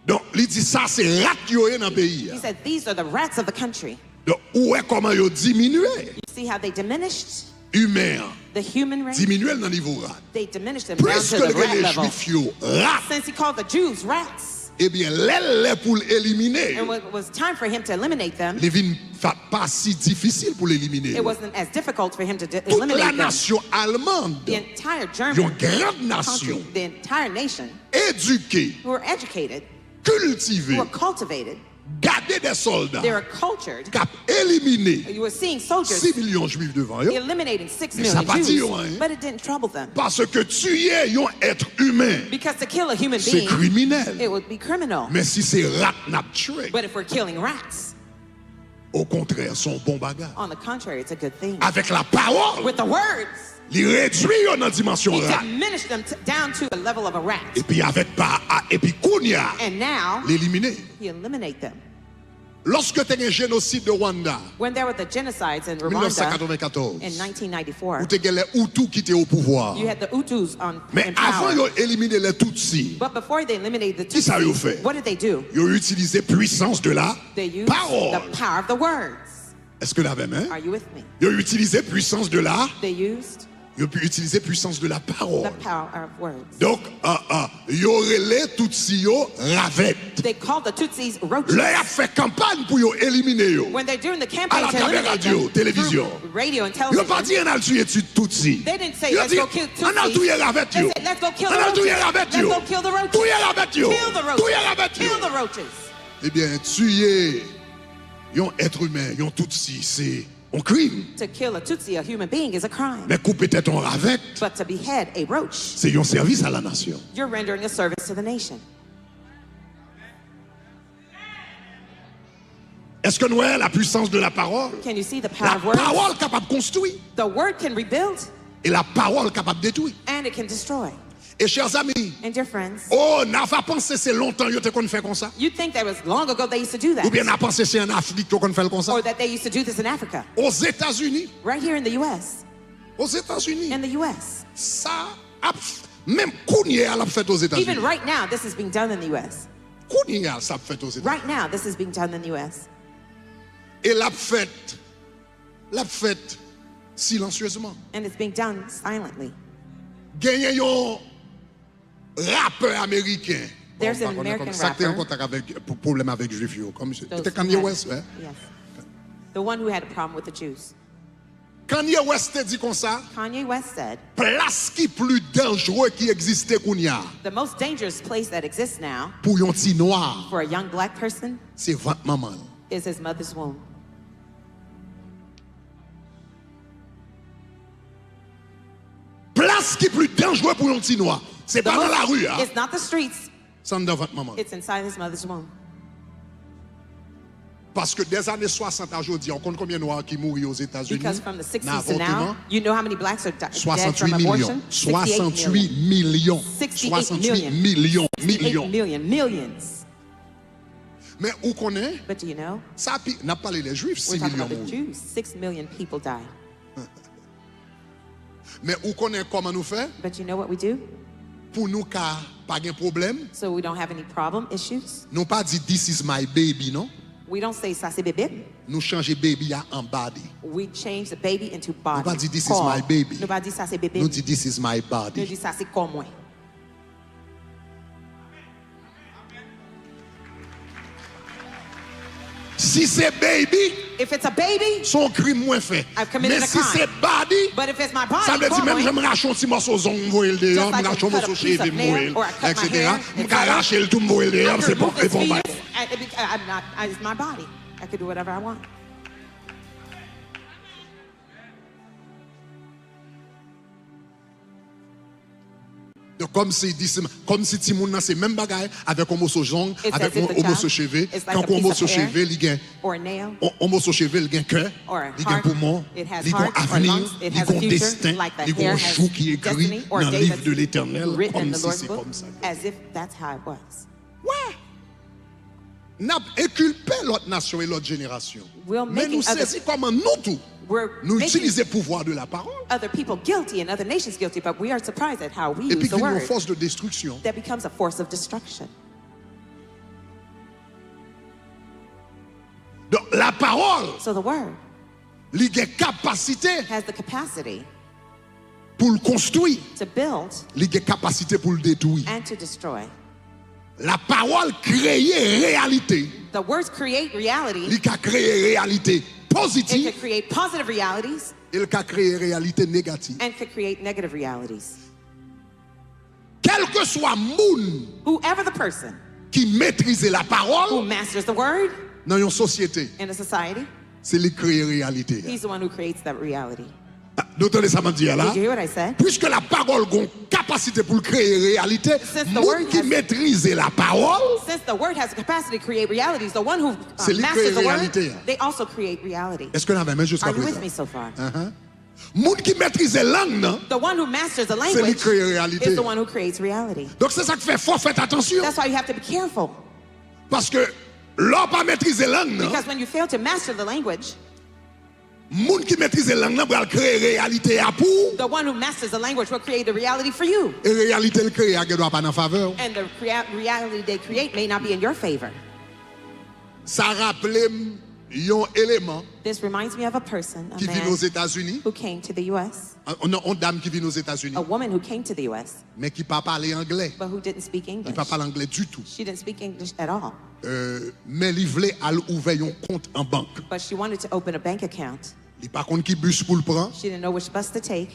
donk, li di sa se rat yo ye nan peyi He a. Said, These are the rats of the country. Donk, ou wè kòman yo diminye You see how they diminished imen an. The human race? Diminye l nan nivo rat. They diminished them down to Piske the l rat rele level. Jwif yo rat, Since he called the Jews rats, ebyen, lè l lè pou l elimine and yo, when it was time for him to eliminate them, li vin fa- pa si difisil pou l elimine it yo. Wasn't as difficult for him to de- Tout la eliminate them. Nasyon Almand, The entire yon German gran country, nasyon, the entire nation, edike, who were educated, kiltive, who were cultivated, gade de sòlda they were cultured. K ap elimine You were seeing soldiers sis milyon Jwif devan yo. Eliminating six Men sa million pa di Jews, yo anyen. But it didn't trouble them. Paske tiye yon èt imen, Because to kill a human se being, kriminèl. It would be criminal. Men si se rat n ap chwe, But if we're killing rats, okontrè, se yon bon bagay. On the contrary, it's a good thing. Avèk la pawòl, With the words, li redwi yo nan dimansyon he rat. Diminished them t- down to a level of a rat. Epi avèk pa, a- epi kounye a, And now, li elimine. He eliminated them. Lòske te gen jenosid de Rwanda, When there were the genocides in Rwanda mil nèf san katrevennkatòz, in nineteen ninety-four, ou te gen lè Hutu ki te o pouvwa. You had the Hutus on, Men in power. Avan yo elimine lè Tutsi, But before they eliminated the Kisa yo Tutsis, fè? What did they do? Yo itilize pwisans de la They used pawòl. The power of the words. Èske n avè m, en? Are you with me? Yo itilize pwisans de la, They used yo pi- itilize pwisans de la the pawòl. Power of words. Donk, uh, uh, yo rele Tutsi yo ravèt. They called the Tutsis roaches. Lè y ap fè kanpay pou yo elimine yo, When they're doing the campaign to atravè eliminate radyo, them televizyon, through radio and yo pa television, di ann al tiye ti- Tutsi. They didn't say, Yo "Let's di, go kill ann al Tutsis." Touye ravèt They yo. Said, "Let's go kill the Ann al Touye roaches. Ravèt Let's yo. Go kill the roaches. Touye ravèt yo. Kill the roaches. Touye ravèt yo. Kill the roaches." Ebyen, tiye Yon èt imen, yon Tutsi, se yon krim. To kill a Tutsi, a human being, is a crime. Men koupe tèt yon ravèt, But to behead a roach, se yon sèvis a la nasyon. You're rendering a service to the nation. Èske nou wè la puissance de la parole? Can you see the power La of words? Pawòl kapab konstwi The word can rebuild e la pawòl kapab detwi. And it can destroy. E chers amis, And dear friends, oh, n a va panse se lontan yo te konn fè konsa. You think that was long ago they used to do that. Oubyen n a panse se an Afrik yo konn fè l konsa. Or that they used to do this in Africa. Ozetazini, Right here in the U S. Ozetazini, In the U S. Sa ap, menm kounye a l ap fèt Ozetazini. Even right now, this is being done in the U S. Kounye a sa ap fèt Ozetazini. Right now, this is being done in the U S. E l ap fèt, l ap fèt silansyezman. And it's being done silently. Genyen yon rapè ameriken. There's Bon, an m pa konnen American kòman, sa k te an rapper. Kontak avèk, pou pwoblèm avèk jwif yo. Kòm se Those te who Kanye had- West, eh? Yes. The one who had a problem with the Jews. Kanye West te di konsa, Kanye West said, plas ki pli danjere ki egziste kounye a The most dangerous place that exists now pou yon ti nwa, for a young black person se vant manman l. Is his mother's womb. Plas ki pli danjere pou yon ti nwa, se pa nan lari a, It's not the streets, se anndan vant manman l. It's inside his mother's womb. Paske dèzane swasant a jodi a, ou konn konbyen nwa ki mouri Ozetazini Because from the nan sixties to now, avòteman? You know how many blacks are di- dead from swasanntuit milyon. abortion? Swasanntuit milyon. Sixty-eight million. Swasanntuit milyon. Sixty-eight Milyon. Million. Millions. Men ou konnen, But do you know? Sa pi, n ap pale lè Jwif, We're sis talking milyon about the moun. Jews. Six million people died. Men ou konnen kòman nou fè? But you know what we do? Pou nou ka pa gen pwoblèm, So we don't have any problem, issues. Nou pa di this is my baby, non. We don't say ça c'est bébé. Nou chanje baby a an body. We change the baby into body. Nou pa di this is Corps. My baby. Nou pa di ça c'est bébé. Nou di this is my Nou body. Di ça c'est corps mwen. Si se baby, If it's a baby, se yon krim mwen fè. I've committed Men a si crime. Se body, But if it's my body, sa vle di corps menm mwen, jan m rache yon ti mòso zong m voye l deyò, Just m like rache you yon cut a mòso piece of cheve m nail voye l, or I cut my et cetera. Hair, M ka et cetera. Rache l tou m voye l deyò, I se can bon, move this se bon fetus, bagay. I, I, I, I'm not, it's my body. I can do whatever I want. Donk, kòmsi, di se, kòmsi timoun nan se menm bagay avèk yon moso zong, It's avèk as if yon, the yon moso child cheve, is like a tankou yon piece moso of hair cheve, li gen, Or a nail. yon, yon moso cheve, li gen kè, Or a li gen heart. Poumon, It has li gen heart or avni, lungs. It li has a gen future desten, like the li gen hair yon has jou ki ekri destiny or nan day liv that's de Letènèl, written in the kòmsi Lord's se book kòmsa. As if that's how it was. Wè! N ap enkilpe lòt nasyon e lòt jenerasyon. We'll Men making nou others- sezi kòman nou tou, We're nou making- Itilize pouvwa de la parole. Other people guilty and other nations guilty, but we are surprised at how we Epi use the ki vin yon word. Fòs de destriksyon. That becomes a force of destruction. Donk, la parole, So the word li gen kapasite has the capacity pou l konstwi, to build li gen kapasite pou l detwi. And to destroy. La parole kreye reyalite. The words create reality. Li ka kreye reyalite It pozitif, could create positive realities e l ka kreye reyalite negatif. And could create negative realities. Kèlkeswa moun Whoever the person ki metrize la who parole masters the word nan yon sosyete, in a society, se li k kreye reyalite a. He's the one who creates that reality. Nou tande sa m ap di a la? Did you hear what I said? Puiske la parole gon kapasite pou l kreye reyalite, Since the moun word ki has- metrize la parole, Since the word has the capacity to create realities, the one who uh, Se li k kreye masters the word, reyalite a. They also create reality. Èske n avè mwen jiska Are you with me prezan? So far? Ahan. Moun ki metrize lang nan, The one who masters the Se li language k kreye reyalite. Is the one who creates reality. Donk se sa k fè fò fèt atansyon. That's why you have to be careful. Paske lè w pa metrize lang nan, Because when you fail to master the language, moun ki metrize lang nan pral kreye reyalite a pou ou. The one who masters the language will create the reality for you. E reyalite l kreye a gen dwa pa nan favè w. And the rea- reality they create may not be in your favor. Sa raple m yon eleman This reminds me of a person, a ki vin man Ozetazini, who came to the U S, yon, yon dam ki vin Ozetazini, a woman who came to the U S, men ki pa pale anglè. But who didn't speak Li English. Pa pale anglè ditou. She didn't speak English at all. Euh, men li vle al ouvè yon kont an bank. But she wanted to open a bank account. Li pa konn ki bis pou l pran. She didn't know which bus to take.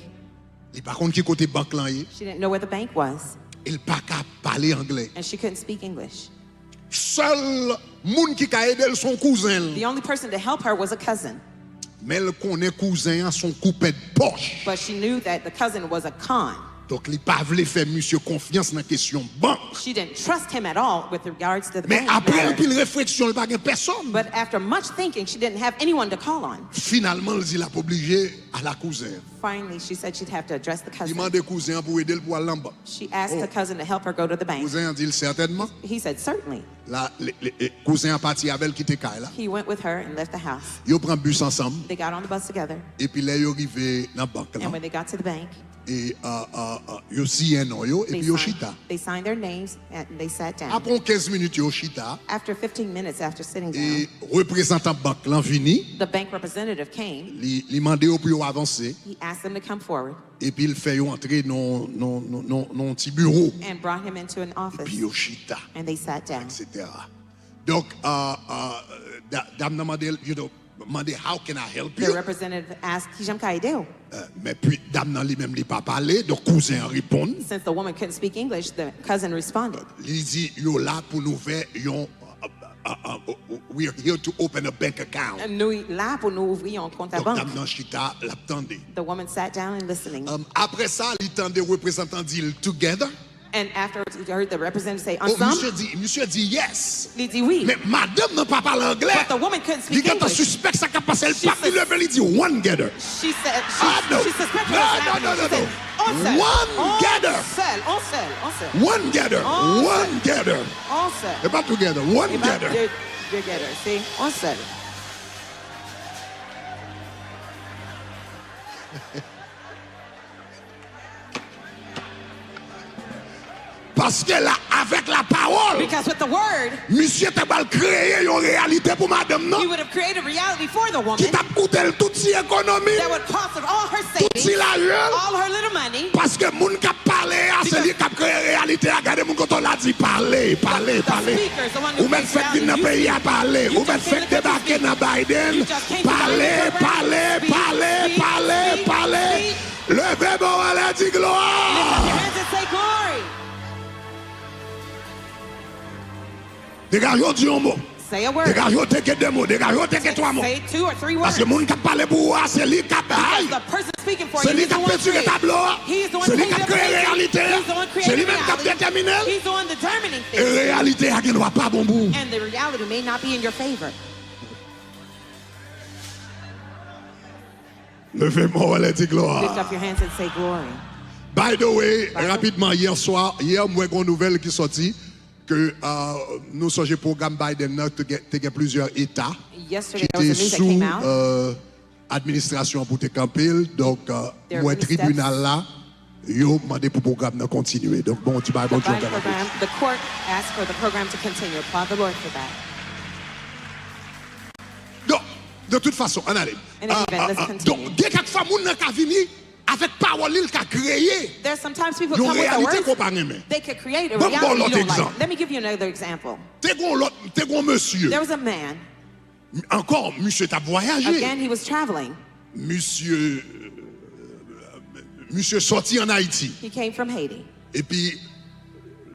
Li pa konn ki kote bank lan ye. She didn't know where the bank was. E l pa ka pale anglè. And she couldn't speak English. Sèl moun ki ka ede l se yon kouzen l. The only person to help her was a cousin. Men l konnen kouzen an se yon koupèd pòch. But she knew that the cousin was a con. Donk, li pa vle fè misye konfyans nan kesyon bank. She didn't trust him at all with regards to the Men bank apre matter. Anpil refleksyon, li pa gen pèsonn. But after much thinking, she didn't have anyone to call on. Finalman, l di l ap oblije al a kouzen an. Finally, she said she'd have to address the Li cousin. Mande kouzen an pou ede l pou al nan bank. She asked Oh. The cousin to help her go to the bank. Kouzen an di l sètènman. He said, "Certainly." La, le- le- e, kouzen an pati avè l kite kay la. He went with her and left the house. Yo pran bis ansanm. They got on the bus together. Epi lè yo rive nan bank And lan, when they got to the bank, e, uh, uh, uh, yo siyen non yo, they epi yo signed, chita. They signed their names and they sat down. Apre yon kenz minit, yo chita. After fifteen minutes after sitting down, E reprezantan bank lan vini. The bank representative came. Li, li mande yo pou yo avanse. He asked them to come forward Epi l fè yo antre nan nan- nan- nan- nan yon ti biwo. And brought him into an office. Epi yo chita, And they sat down. Etsetera. Donk, uh, uh, da- dam nan mande, you know, mande, "How can I help The you?" representative asked, "Kijan m ka ede w?" Uh, men pi dam nan li menm li pa pale, donk kouzen an reponn. Since the woman couldn't speak English, the cousin responded, Li di, "Yo la pou nou fè yon, uh, uh, uh, uh, we're here to open a bank account." "Nou la pou nou ouvri yon kont a Donk bank." Dam nan chita, l ap tande. The woman sat down and listening. Um, apre sa, li tande reprezantan di l, "Together." And afterwards, he heard the representative say, Oh, "Ensemble?" Misye di, misye di, "Yes." Li di, "Oui." Men madanm nan pa pale anglè. But the woman couldn't Li speak gentan English. Sispèk sa k ap pase, l She pa vin sus- leve, li di, "One gather." She said, she, Ah, no. she suspected No, what was no, happening. no, no, She said, no. "On seul, One on gather. seul, on seul, on seul." One gather. On One gather. On seul. E pa together. One Et pas gather. deux, deux gathers, see? On seul. Paske la, avèk lapawòl, Because with the word, misye te pral kreye yon reyalite pou madanm he nan, would have created reality for the woman ki t ap koute l tout ti ekonomi, that would cost her all her tout ti savings, lajan l. All her little money. Paske moun k ap pale a, se li k ap kreye reyalite a. Gade moun kote w la, di, "Pale, pale, The pale." speakers, the one who Ou mèt makes fèk vin nan reality. peyi a, pale. You Ou mèt just came fèk to the debake country. Nan Biden. You just came to the Pale, Biden program. pale, Speak, pale, speak, pale, speak, pale. Speak. Leve men w anlè, di glwa. Lift up your hands and say glory. Degaje w, di yon mo. Say a word. Degaje w, teke de mo. Degaje w, teke twa mo. Say two or three words. Paske moun k ap pale pou ou a, se li k ap bay. The person speaking for Se you, li he's k the ap one pentire creating. Tablo a. He's the one Se li k ap painting kreye the picture. reyalite a. He's the one Se li creating menm k ap reality. Detèmine l. He's the one determining E things. Reyalite a gen dwa pa bon pou ou. And the reality may not be in your favor. Leve men w anlè, di glwa. Lift up your hands and say glory. By the way, By the- rapidman, yè swa, yè, m wè gen yon nouvèl ki sòti ke, euh, nou sonje pwogram Biden nan te gen, te gen plizyè eta Yesterday, ki there was te a news that sou, came out. euh, administrasyon pou te kanpe l. Donk, euh, There m wè were steps. Tribinal la, yo mande pou pwogram nan kontinye. Donk, bon, ti bay The Bondye Biden anpil. program, the court asked for the program to continue. Applaud the Lord for that. Donk, de tout fason, ann ale. In any event, let's continue. Donk, gen kèk fwa moun nan ka vini avèk pawòl li, l ka kreye There's sometimes people yon come with a reyalite word. Ke w pa renmen. They could create a Ban m ba w reality you lòt don't like. Egzanp. Let me give you another example. Te gen yon lòt, te gen yon mesye. There was a man. Ankò, misye t ap vwayaje. Again, he was traveling. Misye, misye sòti ann Ayiti. He came from Haiti. Epi,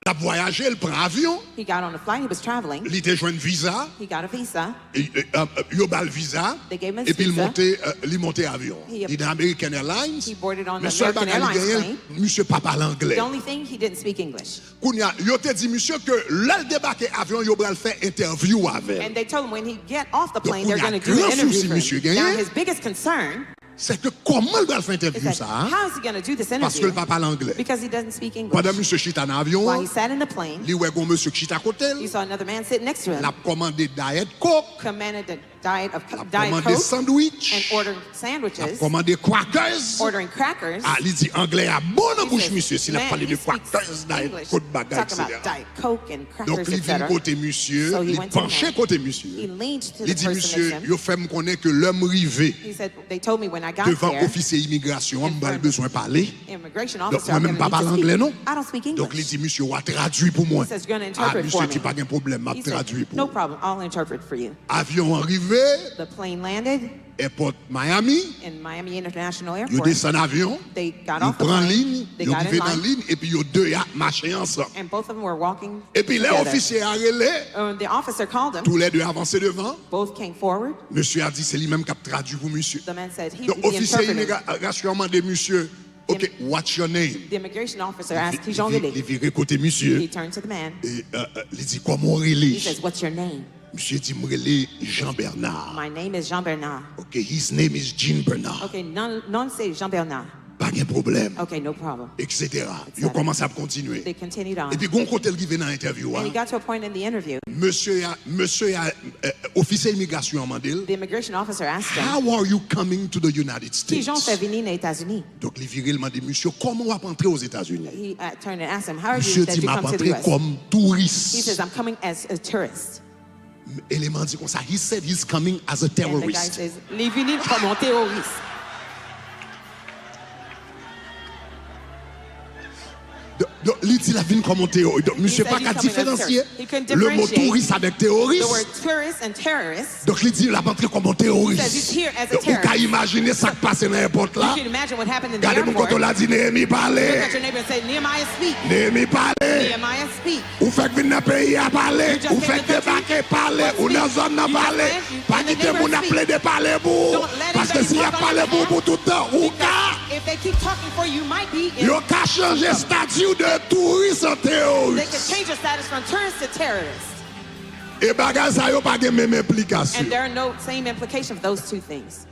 l ap vwayaje, l pran avyon. He got on a flight. He was traveling. Li te jwenn viza. He got a visa. E, e, a, yo ba l viza. They gave him his Epi l visa. Monte, e, li monte avyon. He, Li nan American Airlines. He boarded on Men the sèl American bagay li Airlines genyen, plane. Misye pa pale anglè. The only thing, he didn't speak English. Kounye a, yo te di misye ke lè l debake avyon, yo pral fè entèvyou avè l. And they told him when he get off the Donk, plane, they're kounye a, going to do an gran interview sousi for misye him. Now, genyen, his biggest concern se ke kòman l pral fè is entèvyou that sa a, how is he going to do this paske interview? L pa pale anglè. Because he doesn't speak English. Pandan misye chita nan avyon While an, he sat in the plane, li wè gon mesye k chita kote l, he saw another man sitting next to him. L ap kòmande Diet Coke, Commanded the diet of l ap Diet kòmande Coke sandwich, and ordering l ap sandwiches, kòmande crackers. Ordering crackers. Ah, li di anglè a bon nan He bouch said, misye si l ap "Man, pale he de speaks crackers, Diet English, Coke, bagay, talking about etsetera. Diet Coke and Donk, crackers, li vin et cetera." kote misye, So he li went to panche him. Kote misye. He leaned to Li the di, person "Misye, next to him. Yo fè m konnen ke lè m rive He said, "They told me when I got devan there, ofisye imigrasyon an, in m pral front of bezwen pale." Immigration Donk, officer, mwen I'm menm m going pa to pale need to anglè, non. speak. I don't speak Donk, li English." di, "Misye, w a tradui pou mwen." He says, "You're gonna Ah, interpret for misye di, me." "Pa gen pwoblèm, m ap He said, tradui pou "No ou." Problem, I'll interpret for you." Avyon an rive, rive, the plane landed, èpòt Miami, in Miami International Airport. Yo desann avyon, they got off the plane, yo pran liy, yo rive nan liy, epi yo de a ap mache ansanm. And both of them were walking together. Epi lè ofisye a rele, uh, the officer called them. Toulède avanse devan. Both came forward. Mesye a di se li menm k ap tradui pou misye. The man said he would be the interpreter. Donk, ofisye imigrasyon an mande misye, "Ok, what's your name?" The immigration officer asked, "Kijan w rele?" Li vire kote misye. He turned to the man. E, e, e, li di, "Kòman w rele?" He says, "What's your name?" Misye di, "M rele Jean Bernard." "My name is Jean Bernard." "Ok, his name is Jean Bernard." "Ok, non, non se Jean Bernard." "Pa gen pwoblèm." "Ok, no problem." Etsetera. Yo kòmanse ap kontinye. They continued on. Epi gon kote l rive nan entèvyou a. And he got to a point in the interview. Mesye a, mesye a, eh, ofisye imigrasyon an mande l, the immigration officer asked him, "How are you coming to the United States?" "Kijan w fè vini nan Etazini?" Donk, li vire, l mande misye, "Kòman w ap antre Ozetazini?" He, uh, turned and asked him, "How are you that you come to the U S?" Misye di, "M ap antre kòm touris." He says, "I'm coming as a tourist." Eleman an di konsa, "He said he's coming as a terrorist." And the guy says, "Li vini kòm yon teworis." Donk, donk, li di l ap vin kòm yon teworis. Donk, misye pa ka diferansye le mo touris avèk teworis. He couldn't differentiate the word tourist and terrorist. Donk, li di l ap antre kòm yon teworis. He says he's here as a terrorist. Donk, ou ka imajine sa k pase nan èpòt la. You can imagine what happened in the airport. Gade moun kote w la, di, "Neyemi, pale." Look at your neighbor and say, "Nehemiah, speak." "Neyemi, pale." "Nehemiah, speak." Ou fèk vin nan peyi a, pale. Ou fèk debake, pale. Ou nan zòn nan, pale. Pa kite moun ap plede pale pou ou. Paske si y ap pale pou ou pou tout tan, ou ka, yo ka chanje estati w de touris an teworis. They can change your status from tourist to terrorist. E bagay sa yo pa gen menm enplikasyon. And there are no same implication for those two things.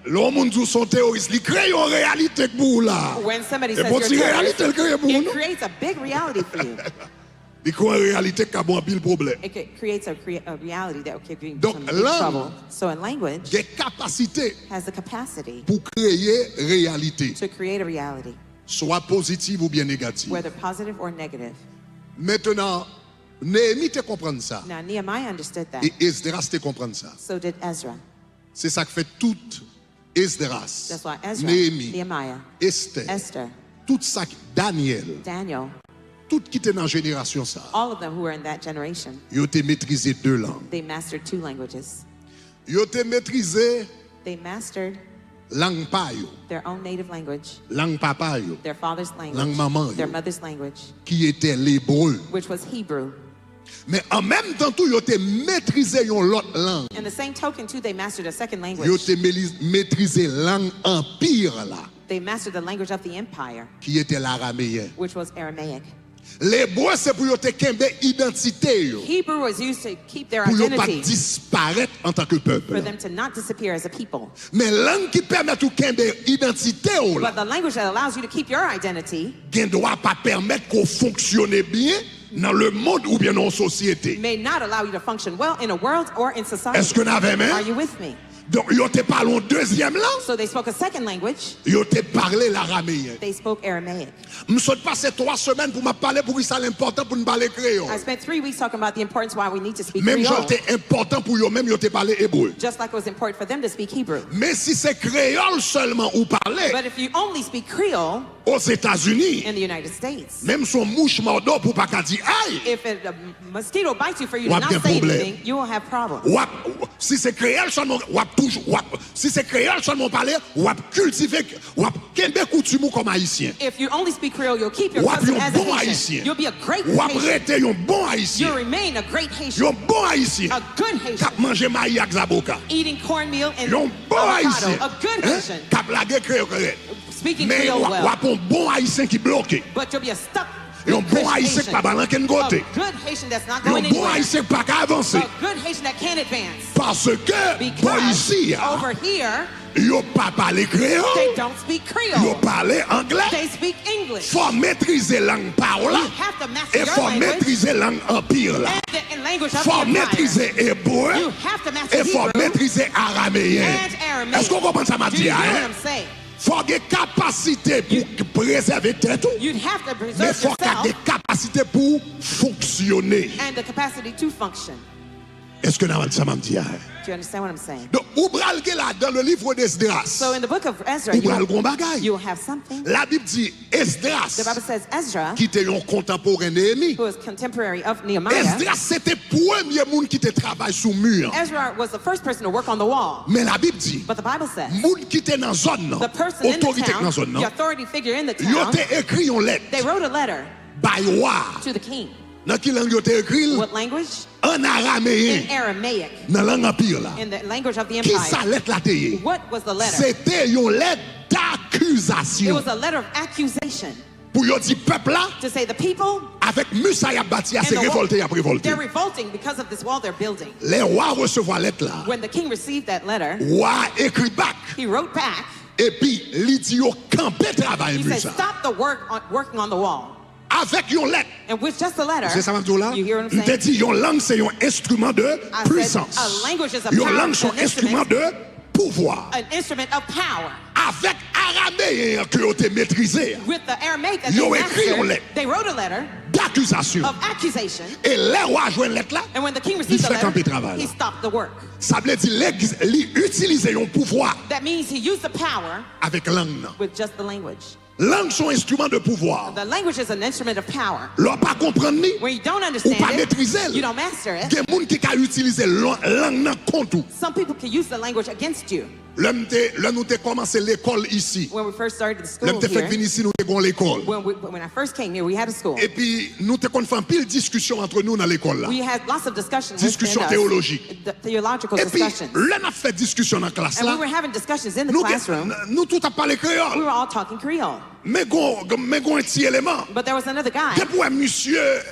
Lè yon moun di w se yon teworis, li kreye yon reyalite k pou ou la. When somebody says you're a terrorist, it creates a big reality for you. E bon ti reyalite l kreye pou ou, non? Li kreye yon reyalite k ka ba w anpil pwoblèm. It ca-, creates a, crea-, a reality that can bring some big trouble. Donk, lang gen kapasite pou kreye reyalite, swa pozitiv oubyen negativ. Mentnan, Neyemi te konprann sa. Now, Nehemiah understood that. E Esdras te konprann sa. So did Ezra. Se sa k fè tout Esdras, Neyemi, Estè, tout sa k, Danyèl, tout ki te nan jenerasyon sa a, all of them who were in that generation, yo te metrize de lang. They mastered two languages. Yo te metrize lang pa yo, their own native language, lang papa yo, their father's language, lang manman yo, their mother's language, ki ete lebre, which was Hebrew. Men an menm tan tou, yo te metrize yon lòt lang. In the same token, too, they mastered a second language. Yo te meli-, metrize lang anpi la, They mastered the language of the empire, ki ete larameyen, which was Aramaic. Lebre se pou yo te kenbe idantite yo, Hebrew was used to keep their identity, pou yo pa disparèt antanke pèp, for them to not disappear as a people. Men lang ki pèmèt ou kenbe idantite w la, but the language that allows you to keep your identity, gen dwa pa pèmèt ke w fonksyone byen nan lemonn oubyen nan yon sosyete. May not allow you to function well in a world or in society. Èske n avè m? Are you with me? Donk, yo te pale yon dezyèm lang. So they spoke a second language. Yo te pale larameyen. They spoke Aramaic. M sot pase twa semèn pou m ap pale poukisa l enpòtan pou n pale kreyòl. I spent three weeks talking about the importance why we need to speak Creole. Menm jan l te enpòtan pou yo menm, yo te pale ebre. Just like it was important for them to speak Hebrew. Men si se kreyòl sèlman ou pale, but if you only speak Creole, Ozetazini, in the United States, menm si yon mouch mòde w pou w pa ka di ay, if a, a mosquito bites you for you to not say anything, you will have problems. W ap gen pwoblèm. W ap, si se kreyòl sèlman, w ap toujou, w ap, si se kreyòl sèlman w pale, w ap kiltive, w ap kenbe koutim ou kòm Ayisyen. If you only speak Creole, you'll keep your custom as a Haitian. W ap yon bon Ayisyen. You'll be a great Haitian. W ap rete yon bon Ayisyen. You'll remain a great Haitian. Yon bon Ayisyen. A good Haitian. K ap manje mayi ak zaboka. Eating cornmeal and avocado. Yon bon Ayisyen. A good Haitian. K ap lage kreyòl kòrèk. Speaking Creole well. Men w ap, w ap yon bon Ayisyen ki bloke. But you'll be a stuck Haitian. Yon bon Ayisyen ki pa pral ankenn kote. A good Haitian that's not going anywhere. Yon bon Ayisyen ki pa ka avanse. A good Haitian that can't advance. Paske bò isi a, because over here, yo pa pale kreyòl. They don't speak Creole. Yo pale anglè. They speak English. Fò w metrize lang pa w la. You have to master your language. E fò w metrize lang anpi w la. And the, and language of the empire. Fò w metrize ebre. You have to master Hebrew. E fò w metrize arameyen. And Aramaic. Èske w konprann sa m ap di a, en? Do you hear what I'm saying? Fò w gen kapasite pou w prezève tèt ou, men fò w ka gen kapasite pou w fonksyone. You have to preserve yourself and the capacity to function. Èske n ap sa m ap di a? Do you understand what I'm saying? Donk, ou pral gen ladan le livre d'Esdras. So in the book of Ezra, Ou you, pral gon bagay. You will have something. Labib di Esdras, The Bible says Ezra, ki te yon kontanporen Neyemi. Who was contemporary of Nehemiah. Esdras se te premye moun ki te travay sou mi an. Ezra was the first person to work on the wall. Men Labib di, But the Bible says, moun ki te nan zòn nan, the person in the otorite ki nan town, zòn the nan, authority figure in the yo town, te ekri yon lèt they wrote a letter bay wa a. To the king. Nan ki lang yo te ekri l? What language? An arameyen. In Aramaic. Nan lang anpi la. In the language of the empire. Kisa lèt la te ye? What was the letter? Se te yon lèt It dakizasyon. Was a letter of accusation. Pou yo di pèp la, To say the people, avèk mi sa y ap bati a, and se the wall, revòlte y ap revòlte. They're revolting because of this wall they're building. Lè wa resevwa lèt la, When the king received that letter, wa ekri back, he wrote back, epi li di yo kanpe travay mi sa. He said, "Stop the work on, working on the wall." Avèk yon lèt. And with just a letter, Se sa m ap di w la? You hear what I'm saying? M te di yon lang se yon enstriman de pwisans. I said a language is a power, an enstriman de pouvwa. An instrument of power. Avèk arameyen an ke yo te metrize a, With the Aramaic that they mastered, yo ekri yon lèt dakizasyon. They wrote a letter of accusation. E lè wa jwenn lèt la, And when the king received the letter, li fè kanpe travay la. He stopped the work. Sa vle di li itilize yon pouvwa. That means he used the power. Avèk lang nan. With just the language. Lang se yon enstriman de pouvwa. The language is an instrument of power. Lè w pa konprann li, When you don't understand it, ou pa metrize l, you don't master it. Gen moun ki ka itilize lang nan kont ou. Some people can use the language against you. Lè m te, lè nou te kòmanse lekòl isi, When we first started the school here, lè m te fèk vin isi, nou te gen yon lekòl. When we, when I first came here, we had a school. Epi nou te konn fè anpil diskisyon antre nou nan lekòl la. We had lots of discussions within us. Diskisyon teyolojik. The theological discussions. Epi lè n ap fè diskisyon nan klas la, And we were having discussions in the classroom. Nou tout ap pale kreyòl. We were all talking Creole. Men gon, men gon ti eleman. But there was another guy. Depi w wè misye,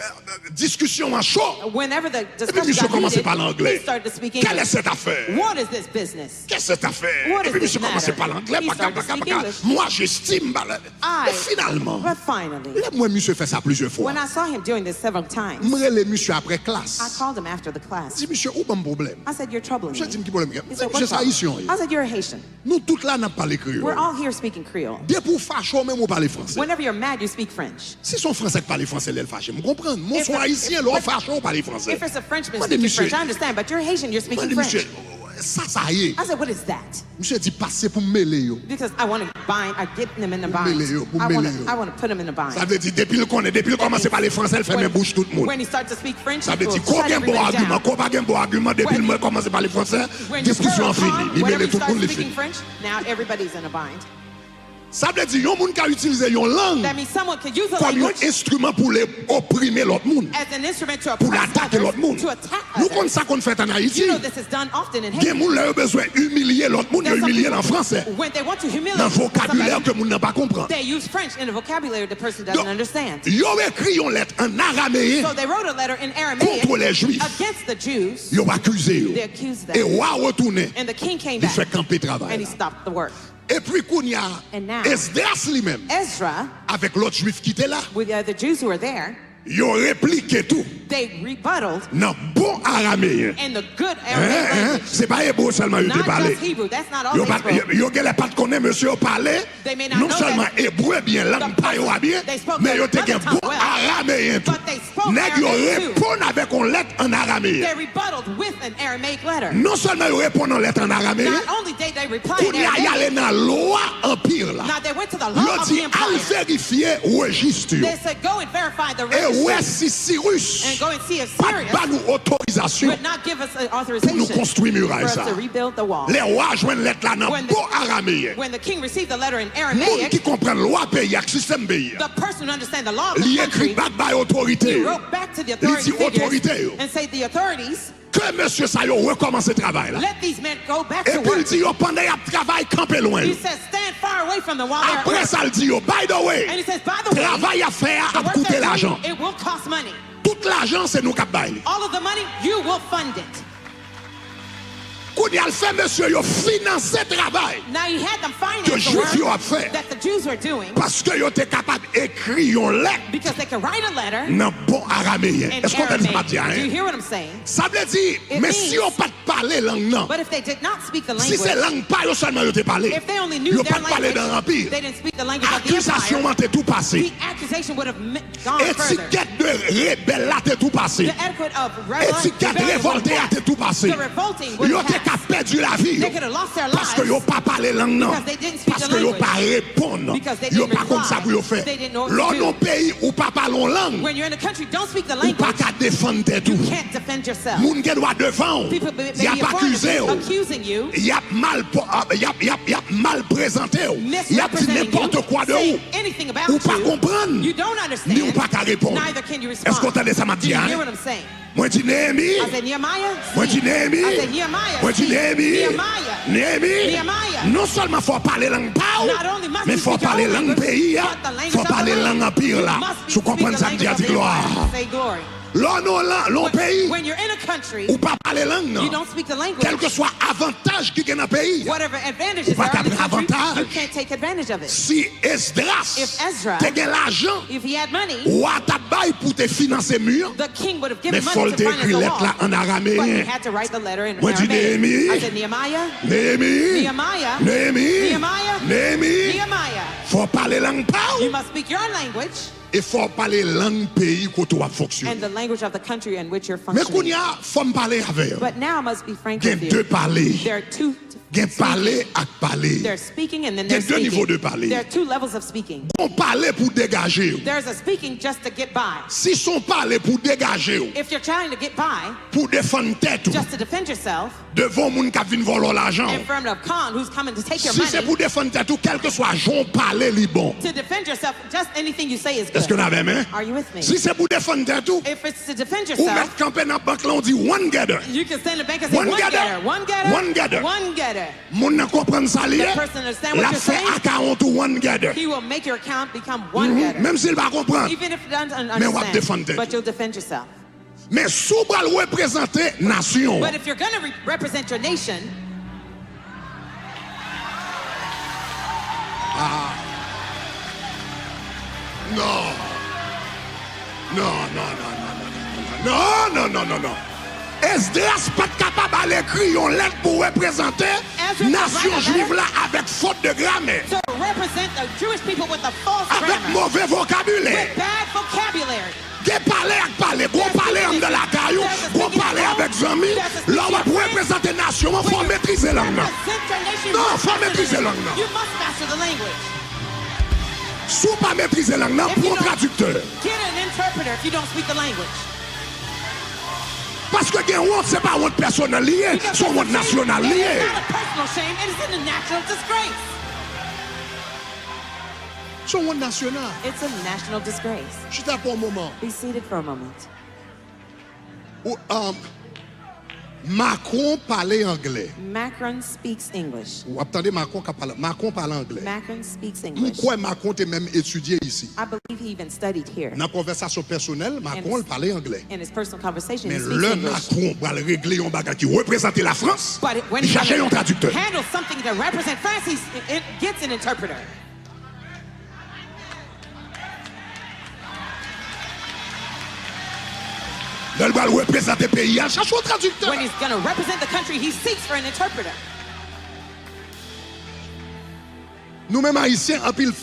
diskisyon an cho. Whenever the discussion got heated, epi misye kòmanse pale anglè. He started to speak English. Quelle est cette affaire? What is this business? Qu'est-ce que ça fait? What is this matter? Epi misye kòmanse pale anglè, paka, paka, paka. He started to speak English. Moi, j'estime, bala. I, Men finalman, but finally, lè m wè misye fè sa plizyè fwa, when I saw him doing this several times, m rele misye apre klas. I called him after the class. Di, "Misye, ou ban m pwoblèm." I said, "You're troubling me." Misye di m, "Ki pwoblèm gen?" M di, "Misye, se Ayisyen w ye." I said, "You're a Haitian." Nou tout la n ap pale kreyòl. We're all here speaking Creole. Depi w fache w menm ou pale fransè. Whenever you're mad, you speak French. Si se yon fransè k pale fransè lè l fache, m konprann. Men w se yon ayisyen, lè w fache w pale fransè. If it's a Frenchman speaking French, I understand, but you're Haitian, you're speaking French. Mande misye, sa sa ye? I said, "What is that?" Misye di, "Pase pou m mele yo." Because I want to bind, I get them in the bind. Pou m mele yo, pou m mele yo. I want to, I want to put them in the bind. Sa vle di, depi l konnen, depi l kòmanse pale fransè, l fèmen bouch tout moun. When he starts to speak French, he will shut everybody down. Sa vle di, ke w gen bon agiman, ke w pa gen bon agiman, depi l mwen kòmanse pale fransè, diskisyon an fini. Li mele tout moun, li fini. When you start talking Creole, whenever you start speaking French, now everybody's in a bind. Sa vle di, yon moun ka itilize yon lang kòm yon enstriman pou l oprime lòt moun, pou l atake lòt moun. Nou konn sa konn fèt ann Ayiti. Gen moun, lè yo bezwen imilye lòt moun, yo imilye l an fransè, nan vokabilè ke moun nan pa konprann. Donk, yo ekri yon lèt ann arameyen kont lè Jwif. Yo akize yo. E wa retounen, li fè kanpe travay la. Epi kounye a, Esdras li menm, avèk lòt Jwif ki te la, yo replike tou nan bon arameyen. Se pa ebre sèlman yo te pale. Yo genlè pa t konnen mesye yo pale non sèlman ebre byen, lang pa yo a byen, men yo te gen bon arameyen tou. Nèg yo reponn avèk yon lèt ann arameyen. Non sèlman yo reponn yon lèt ann arameyen, kounye a y ale nan lwa anpi la. Yo di, "Al verifye rejis yo e wè si Siris pa t ba nou otorizasyon pou nou konstwi miray sa a." Lè wa jwenn lèt la nan bon arameyen, moun ki konprann lwa peyi ak sistèm peyi a, li ekri bak bay otorite yo. Li di otorite yo, ke mesye sa yo rekòmanse travay la. Epi l di yo, pandan y ap travay, kanpe lwen yo. Apre sa, l di yo, "By the way, travay y ap fè a ap koute lajan. Tout lajan, se nou k ap bay li." Li al fè mesye yo finanse travay Now he had them ke Jwif yo ap fè, that the Jews were doing paske yo te kapab ekri yon lèt because they could write a letter nan bon arameyen. Èske w tande sa m ap di a? Do you hear what I'm saying? Sa vle di, men si yo pa t pale lang nan, but if they did not speak the language, si se lang pa yo sèlman yo te pale, if they only knew yo pa t pale dan lanpil, they didn't speak the language of the empire, akizasyon an te tou pase. The accusation would have gone further. Etikèt de rebèl la te tou pase. The etiquette of rebel, etikèt revòlte a te tou pase. The revolting would have passed. Yo te ka pèdi lavi yo. They could have lost their lives paske yo pa pale lang nan, because they didn't speak the language, paske yo pa reponn, because they didn't reply, yo pa konn sa pou yo fè. They didn't know what to do. Lè w nan yon peyi ou pa pale yon lang, when you're in a country, don't speak the language, ou pa ka defann tèt ou. You can't defend yourself. Moun gen dwa devan w, y ap akize w, y ap mal, y ap, y ap, y ap mal prezante w, y ap di nenpòt kwa de ou. Ou pa konprann, ni ou pa ka reponn. Èske w tande sa m ap di a? Mwen di Neyemi, mwen di Neyemi, mwen di Neyemi, Neyemi, non sèlman fò w pale lang pa w, men fò w pale lang peyi a, fò w pale lang anpil la. Si w konprann sa m di a, di glwa. Lè w nan yon peyi, ou pa pale lang nan, kèlkeswa avantaj ki gen nan peyi a, ou pa ka pran avantaj. Si Esdras te gen lajan, wa t ap bay pou te finanse mi an, men fò l te ekri lèt la ann arameyen. Mwen di Neyemi, Neyemi, Neyemi, Neyemi, fò w pale lang pa w. E fò w pale lang peyi kote w ap fonksyone. Men kounye a, fò m pale avè w. Gen de pale. Gen pale ak pale. Gen de nivo de pale. Gon pale pou degaje w. Si s on pale pou degaje w, pou defann tèt ou devan yon moun k ap vin vòlò lajan w. Si se pou defann tèt ou, kèlkeswa jan w pale, li bon. Èske n avè m? Si se pou defann tèt ou, ou mèt kanpe nan bank lan, ou di, "One gather. One gather. One gather." Moun nan konprann sa li ye, l ap fè akawont ou one gather. Menm si l pa konprann, men w ap defann tèt ou. Men si w pral reprezante nasyon w, ah, non. Non, non, non, non, non, non, non, non, non, non, non. Esdras pa t kapab al ekri yon lèt pou reprezante nasyon jwif la avèk fot de gramè, avèk move vokabilè. Gen pale ak pale, gon pale anndan lakay ou, gon pale avèk zanmi. Lè w ap reprezante nasyon an, fò w metrize lang nan. Non, fò w metrize lang nan. Si w pa metrize lang nan, pran yon tradiktè. Paske gen wont, se pa wont pèsonèl li ye, se yon wont nasyonal li ye. Se yon wont nasyonal. Chita pou yon moman. Ou, um, Macron pale anglè. W ap tande Macron k ap pale. Macron pale anglè. M kwè Macron te menm etidye isi. Nan konvèsasyon pèsonèl, Macron pale anglè. Men lè Macron pral regle yon bagay ki reprezante Lafrans, li chache yon tradiktè. Lè l pral reprezante peyi a, l chache yon tradiktè. Nou menm Ayisyen, anpil,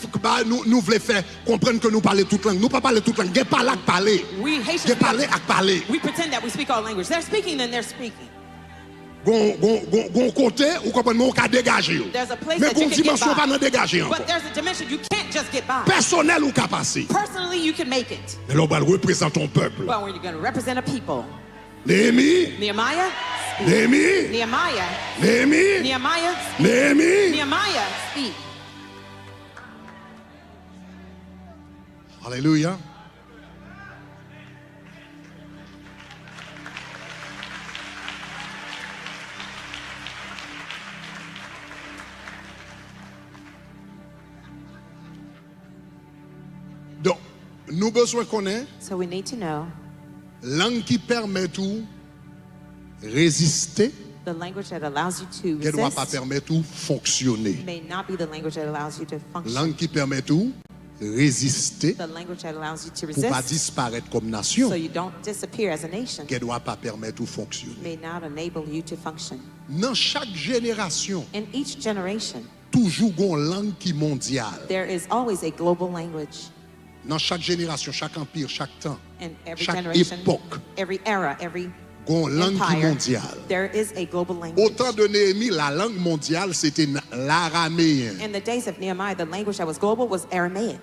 nou vle fè konprann ke nou pale tout lang. Nou pa pale tout lang. Gen pale ak pale. Gen pale ak pale. Gon, gon, gon, gon kote, ou konprann, men ou ka degaje yo. Men gon dimansyon ou pa nan degaje ankò. Pèsonèl ou ka pase. Men lè w pral reprezante yon pèp, Neyemi, Neyemi, Neyemi, Neyemi. Alelouya. Donk, nou bezwen konnen lang ki pèmèt ou reziste The language that allows you to resist, gen dwa pa pèmèt ou fonksyone. May not be the language that allows you to function. Lang ki pèmèt ou reziste, the language that allows you to resist, pou pa disparèt kòm nasyon, so you don't disappear as a nation, gen dwa pa pèmèt ou fonksyone. May not enable you to function. Nan chak jenerasyon, in each generation, toujou gon lang ki mondyal. There is always a global language. Nan chak jenerasyon, chak anpi, chak tan, in every chak generation, epòk, every era, every gon lang ki empire, mondyal. There is a global language. O tan de Neyemi, la lang mondyal se te na- larameyen. In the days of Nehemiah, the language that was global was Aramaic.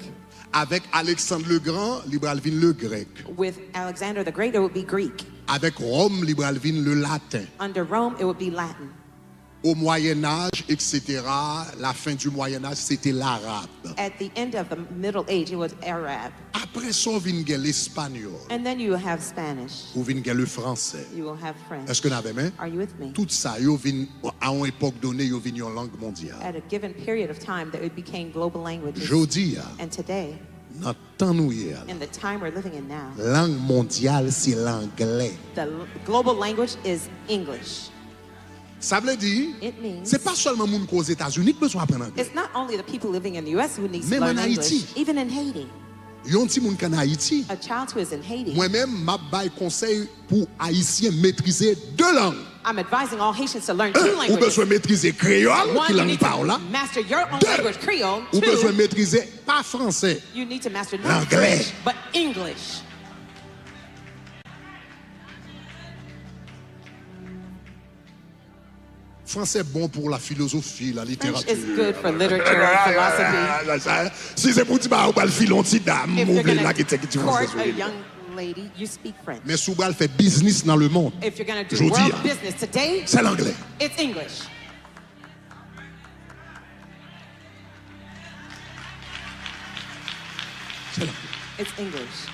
Avèk Alexandre le Grand, li pral vin le grèk. With Alexander the Great, it would be Greek. Avèk Wòm, li pral vin le laten. Under Rome, it would be Latin. Au Moyen Âge, et cetera, la fin du Moyen Âge, c'était l'arabe. At the end of the Middle Age, it was Arab. Apre sa, w vin gen lespanyòl. And then you have Spanish. Ou vin gen le français. You will have French. Èske n avè m? Are you with me? Tout sa, yo vin, a yon epòk done, yo vin yon lang mondyal. At a given period of time, that it became global languages. Jodi a, and today, nan tan nou ye a la, in the time we're living in now, lang mondyal se langlè. The l- global language is English. Sa vle di, it means se pa sèlman moun k Ozetazini k bezwen aprann anglè. It's not only the people living in the U S who need to learn English, even in Haiti. Menm ann Ayiti. Yon timoun k ann Ayiti. A child who is in Haiti. Mwen menm, m ap bay konsèy pou Ayisyen metrize de lang. I'm advising all Haitians to learn two languages. Yon, ou bezwen metrize kreyòl, ki lang pa w la. One, you need to master your own language, Creole. De, ou bezwen metrize pa fransè, you need to master not French, but English. Fransè bon pou la filozofi, la literati. French is good for literature and philosophy. Si se pou di ba ou pral file yon ti dam, ou vle lage tèk ti fransè sou li. If you're gonna court a young lady, you speak French. Men si w pral fè biznis nan lemonn, if you're gonna do world business today, jodi a, se langlè. It's English. Se langlè. It's English.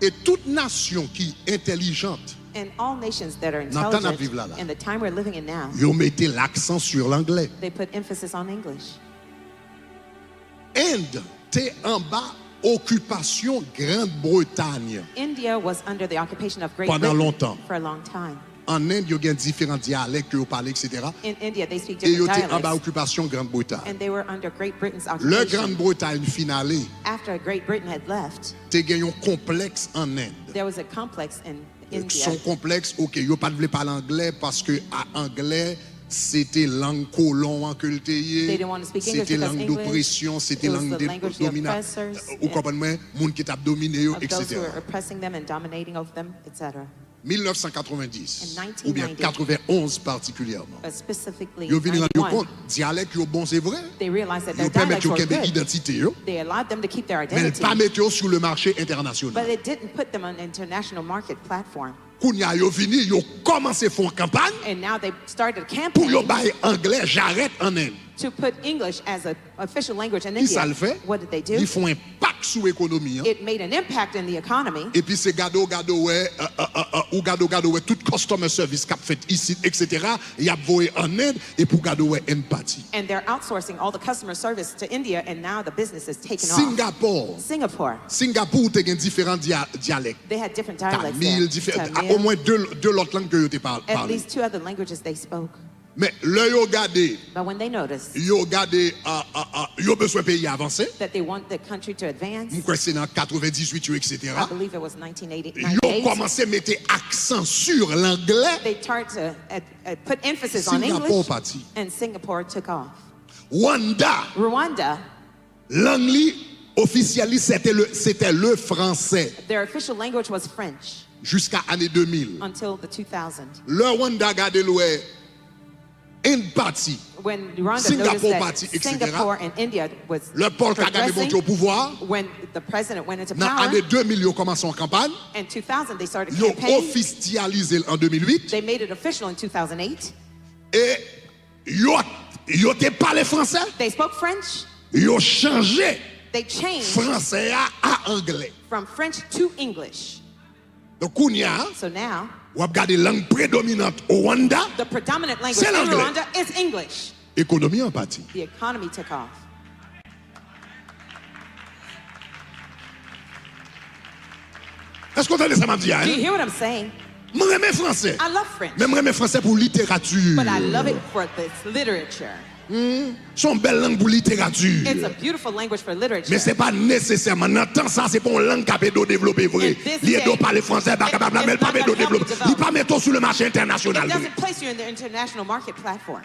E tout nasyon ki entèlijant, and all nations that are intelligent, nan tan n ap viv la la, in the time we're living in now, yo mete laksan sou langlè. They put emphasis on English. End te anba okipasyon Grann Bretay. India was under the occupation of Great Britain, pandan lontan, for a long time. An End, yo gen diferan dyalèk ke yo pale, et cetera. In India, they speak different dialects. E yo te anba okipasyon Grann Bretay. And they were under Great Britain's occupation. Lè Grann Bretay fin ale, after Great Britain had left, te gen yon konplèks an End. There was a complex in India. Se yon konplèks, oke, yo pa t vle pale anglè paske a, anglè, se te lang kolon an ke l te ye, se te lang dopresyon, se te lang de, domina-, ou konprann mwen, moun ki t ap domine yo, et cetera. Of those who were oppressing them and dominating over them, et cetera. Mil nèf san katrevenndis, oubyen katrevenn onz patikilyèman, yo vin rann yo kont, dyalèk yo bon, se vre, yo pèmèt yo kenbe idantite yo, men l pa mete yo sou le marché international. Kounye a, yo vini, yo kòmanse fè yon kanpay pou yo bay anglè jarèt an End. Kisa l fè? Li fè yon enpak sou ekonomi an. Epi se gade w gade w wè, ou gade w gade w wè tout customer service k ap fèt isit, et cetera, y ap voye an End, epi w gade w wè End pati. Singapò. Singapou te gen diferan dya-, dyalèk. Tamil, diferan, omwen de, de lòt lang ke yo te pa-, pale. Men lè yo gade, yo gade, a, a, a, yo bezwen peyi a avanse. M kwè se nan katrevenndizwit yo, et cetera. Yo kòmanse mete aksan sou langlè. Singapò pati. Rwanda, lang li ofisyèl li, se te le, se te le fransè. Jiska ane de mil. Lè Rwanda gade l wè End pati, Singapò pati, et cetera. Lè Paul Kagame monte o pouvwa a, nan ane de mil, yo kòmanse yon kanpay. Yo ofisyalize l an de mil uit. E yo, yo te pale fransè. Yo chanje fransè a a anglè. Donk, kounye a, w ap gade lang predominant o Rwanda, se langlè. Ekonomi an pati. Èske w tande sa m ap di a, en? Mwen renmen franse. I love French, men mwen renmen franse pou literati. But I love it for this literature. Se yon bèl lang pou literati. It's a beautiful language for literature. Men se pa nesesèman. Nan tan sa, se pa yon lang k ap ede w devlope vre. Li ede w pale franse, bagay, blablabla, men li p ap ede w devlope. Li pa mete w sou le mache entènasyonal vre. It doesn't place you in the international market platform.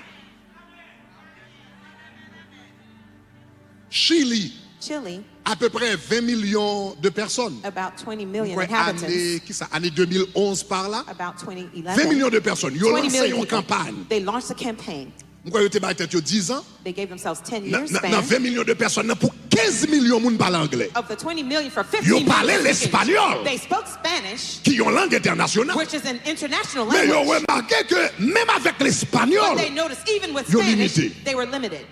Chili, Chile, apeprè ven milyon de pèsòn. About twenty million inhabitants. Mwen kwè ane, kisa, ane de mil onz pa la. About twenty eleven. Ven milyon de pèsòn. Yo lanse yon kanpay. They launched a campaign. Mwen kwè yo te bay tèt yo diz an. They gave themselves ten years span. Nan, nan ven milyon de pèsòn nan, pou kenz milyon moun pale anglè. Of the twenty million, for fifteen million speakers, they spoke Spanish, ki yon lang entènasyonal. Which is an international language. Men yo remake ke menm avèk lespanyòl, but they noticed even with Spanish, they were limited.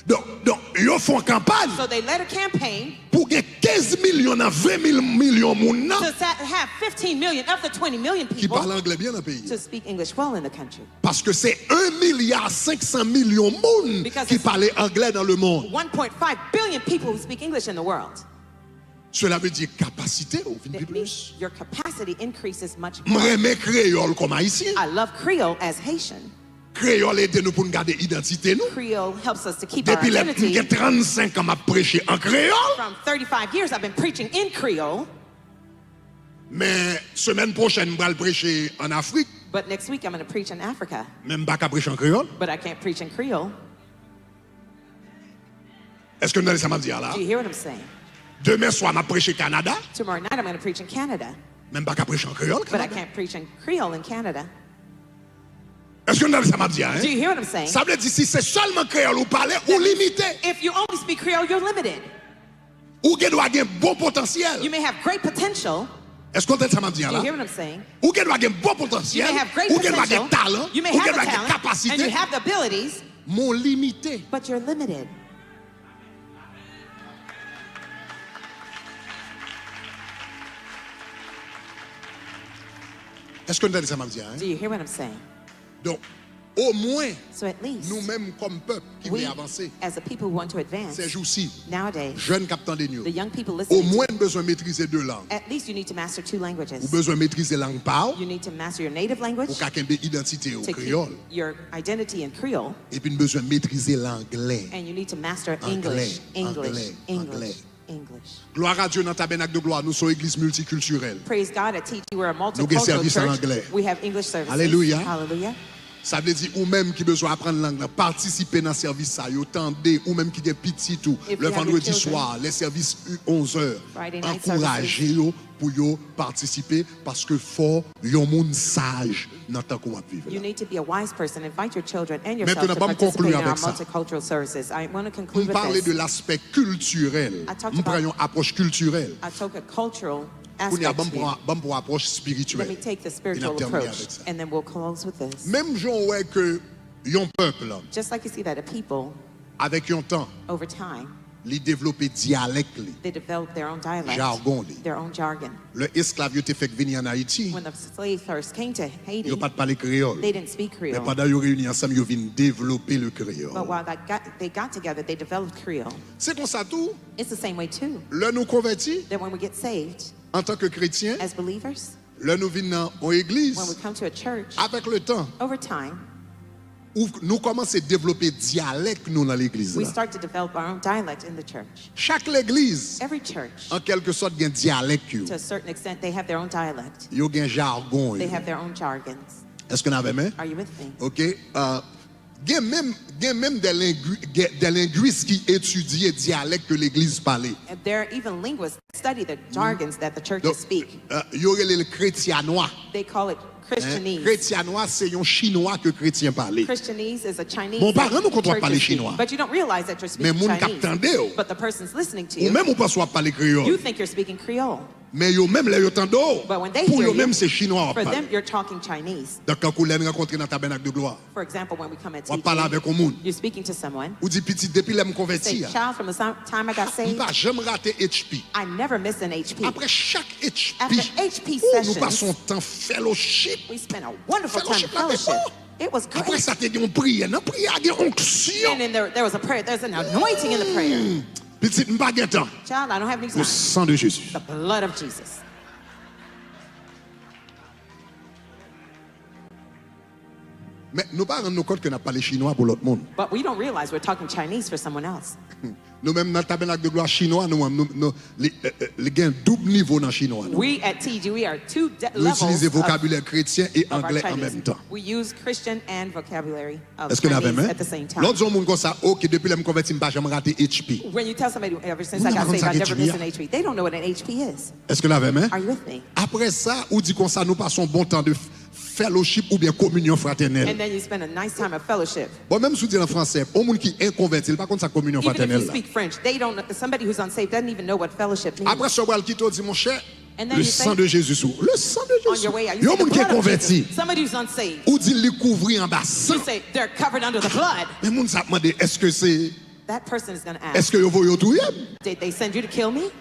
Donk, donk, yo fè yon kanpay. So they led a campaign pou gen kenz milyon nan ven mil milyon moun nan to sa-, have fifteen million of the twenty million people to speak English well in the country. Ki pale anglè byen nan peyi a. Paske se en milya senk san milyon moun ki pale anglè nan lemonn. Because it's one point five billion people who speak English in the world. Cela veut dire kapasite ou vin pi plis. That means your capacity increases much more. M renmen kreyòl kòm Ayisyen. I love Creole as Haitian. Kreyòl ede nou pou n gade idantite nou. Creole helps us to keep our identity. Depi lè m gen trannsenk an, m ap preche an kreyòl. From thirty-five years, I've been preaching in Creole. Men semèn pwochèn, m pral preche ann Afrik. But next week, I'm gonna preach in Africa. Men m pa ka preche an kreyòl. But I can't preach in Creole. Èske nou tande sa m ap di a la? Do you hear what I'm saying? Demen swa, m ap preche Kanada. Tomorrow night, I'm gonna preach in Canada. Men m pa ka preche an kreyòl Kanada. But I can't preach in Creole in Canada. Èske nou tande sa m ap di a, en? Do you hear what I'm saying? Sa vle di, si se sèlman kreyòl ou pale, ou limite. That means if you only speak Creole, you're limited. Ou gen dwa gen bon potansyèl. You may have great potential. Èske w tande sa m ap di a la? Do you hear what I'm saying? Ou gen dwa gen bon potansyèl. You may have great potential. Ou gen dwa gen talan. You may have the talent. Ou gen dwa gen kapasite. And you have the abilities. Men w limite. But you're limited. Èske nou tande sa m ap di a, en? Do you hear what I'm saying? Donk, omwen, so at least, nou menm kòm pèp ki vle avanse, we, as a people who want to advance, sèjousi, nowadays, jèn k ap tande n yo, the young people listening to you, omwen n bezwen metrize de lang. At least you need to master two languages. Ou bezwen metrize lang pa w. You need to master your native language. Pou w ka kenbe idantite w kreyòl. To keep your identity in Creole. Epi n bezwen metrize langlè. And you need to master English, English, English, English. Glwa a Dye, nan Tabènak de Glwa, nou se yon egliz miltikiltirèl. Praise God, at T G we're a multicultural church. Nou gen sèvis an anglè. We have English services. Alelouya. Hallelujah. Sa vle di ou menm ki bezwen aprann lang nan, patisipe nan sèvis sa yo, tande, ou menm ki gen pitit ou, lè vandredi swa, lè sèvis onzè, ankouraje yo pou yo patisipe, paske fò yon moun saj nan tan ke w ap viv la. You need to be a wise person. Invite your children and yourself to participate in our multicultural services. Mentnan, ban m konkli avèk sa. I want to conclude with this. M pale de laspè kiltirèl. I talked about a cultural aspect. M pran yon apwòch kiltirèl. Kounye a, ban m pran, ban m pran apwòch espirityèl. Let me take the spiritual approach, and then we'll close with this. Menm jan w wè ke yon pèp, just like you see that a people, avèk yon tan, over time, li devlope dyalèk li, they develop their own dialect, jagon li. Their own jargon. Lè esklav yo te fèk vini ann Ayiti, when the slaves first came to Haiti, yo pa t pale kreyòl. They didn't speak Creole. Men pandan yo reyini ansanm, yo vin devlope le kreyòl. But while that got, they got together, they developed Creole. Se konsa tou, it's the same way too, lè nou konvèti, that when we get saved, antanke kretyen, as believers, lè nou vin nan yon egliz, when we come to a church, avèk le tan, over time, ou, nou kòmanse devlope dyalèk nou nan legliz la. We start to develop our own dialect in the church. Chak legliz, every church, an kèlke sòt, gen dyalèk yo. To a certain extent, they have their own dialect. Yo gen jagon yo. They have their own jargons. Èske n avè m? Are you with me? Ok. Euh, gen menm, gen menm de lengwi-, gen de lengwis ki etidye dyalèk ke legliz pale. And there are even linguists study the jargons that the churches speak. Donk, euh, yo rele l kretyanwa. They call it Christianese. Kretyanwa se yon chinwa ke kretyen pale. Christianese is a Chinese that churches speak. Men w pa rann ou kont w ap pale chinwa. But you don't realize that you're speaking Chinese. Men moun k ap tande w, but the person's listening to you, ou menm ou panse w ap pale kreyòl. You think you're speaking Creole. Men yo menm, lè yo tande w, pou yo menm se chinwa w ap pale. But when they hear you, for them, you're talking Chinese. Donk, kankou lè n rankontre nan Tabènak de Glwa, for example, when we come at T G, w ap pale avèk yon moun. You're speaking to someone. Ou di, "Pitit, depi lè m konvèti a, m pa janm rate H P. I never miss an H P. Apre chak H P, after H P sessions, nou pase yon tan fellowship. We spent a wonderful time in fellowship. Fellowship la te bon. It was great. Apre sa, te gen yon priyè. Nan priyè a, gen onksyon. And in there, there was a prayer. There's an anointing in the prayer. Hmm. Pitit, m pa gen tan. Child, I don't have any time. Le sang de Jésus. The blood of Jesus. Men nou pa rann nou kont ke n ap pale chinwa pou lòt moun. But we don't realize we're talking Chinese for someone else. Nou menm nan Tabènak de Glwa chinwa, nou, nou, nou, li, eh, eh, li gen doub nivo nan chinwa nou. We at T G, we are two de- Nou levels itilize of, vokabilè kretyen e of our anglè an Chinese. Menm tan. We use Christian and vocabulary of Èske n avè Chinese m? At the same time. Lòt jou, yon moun konsa, oke, depi lè m konvèti, m pa janm rate H P. When you tell somebody, "Ever since Moun I nan got pa konn saved, sa I ke never H P missed a. An H P," they don't know what an H P is. Èske n avè m? Are you with me? Apre sa, ou di konsa, nou pase yon bon tan de f- fellowship oubyen kominyon fratènèl. And then you spend a nice time of fellowship. Bon, menm si w di l an fransè, yon moun ki enkonvèti, li pa konn sa kominyon Even if you fratènèl la. Speak French, they don't. Somebody who's unsaved doesn't even know what fellowship means. Apre sa, w pral kite, w di, monchè, And then le you say, sang de Jésus sou. Le sang de On your Jésus. way out, you Yon say, "The moun ki blood of enkonvèti, Jesus." Somebody who's unsaved, ou di l li kouvri anba you san. Say, "They're covered under the blood." Men moun sa ap mande, èske se. That person is going to ask, Èske yo voye yo touye m? "Did they send you to kill me?"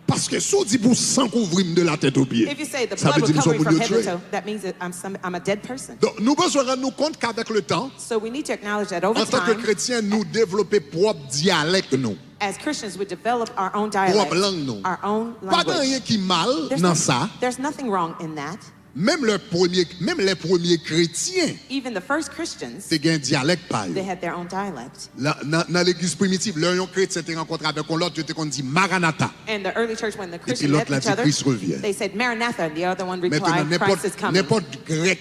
Paske si w di pou san kouvri m de la tèt o pye, If you say the sa blood vle di will m se cover yon me moun from yo head to tiye. Toe, that means that I'm, some, I'm a dead person. Donk, nou bezwen rann nou kont k'avèk le tan, So we need to acknowledge that over antanke time, kretyen, nou devlope pwòp dyalèk nou, as Christians, we develop our own pwòp dialect, lang nou. Our own Pa gen anyen language. Ki mal There's, nan no- sa. There's nothing wrong in that. Menm lè premye, menm lè premye kretyen Even the first Christians, te gen dyalèk pa they yo. Had their own dialect. Nan, nan, nan legliz primitiv, lè yon kretyen te rankontre avèk yon lòt, yo te konn di Maranata. And the early church, when the Epi Christian lòt met la each di other, Kris revyen. They said, "Maranatha," and the other one Mentenan, replied, "Christ nenpòt is coming." Nenpòt grèk,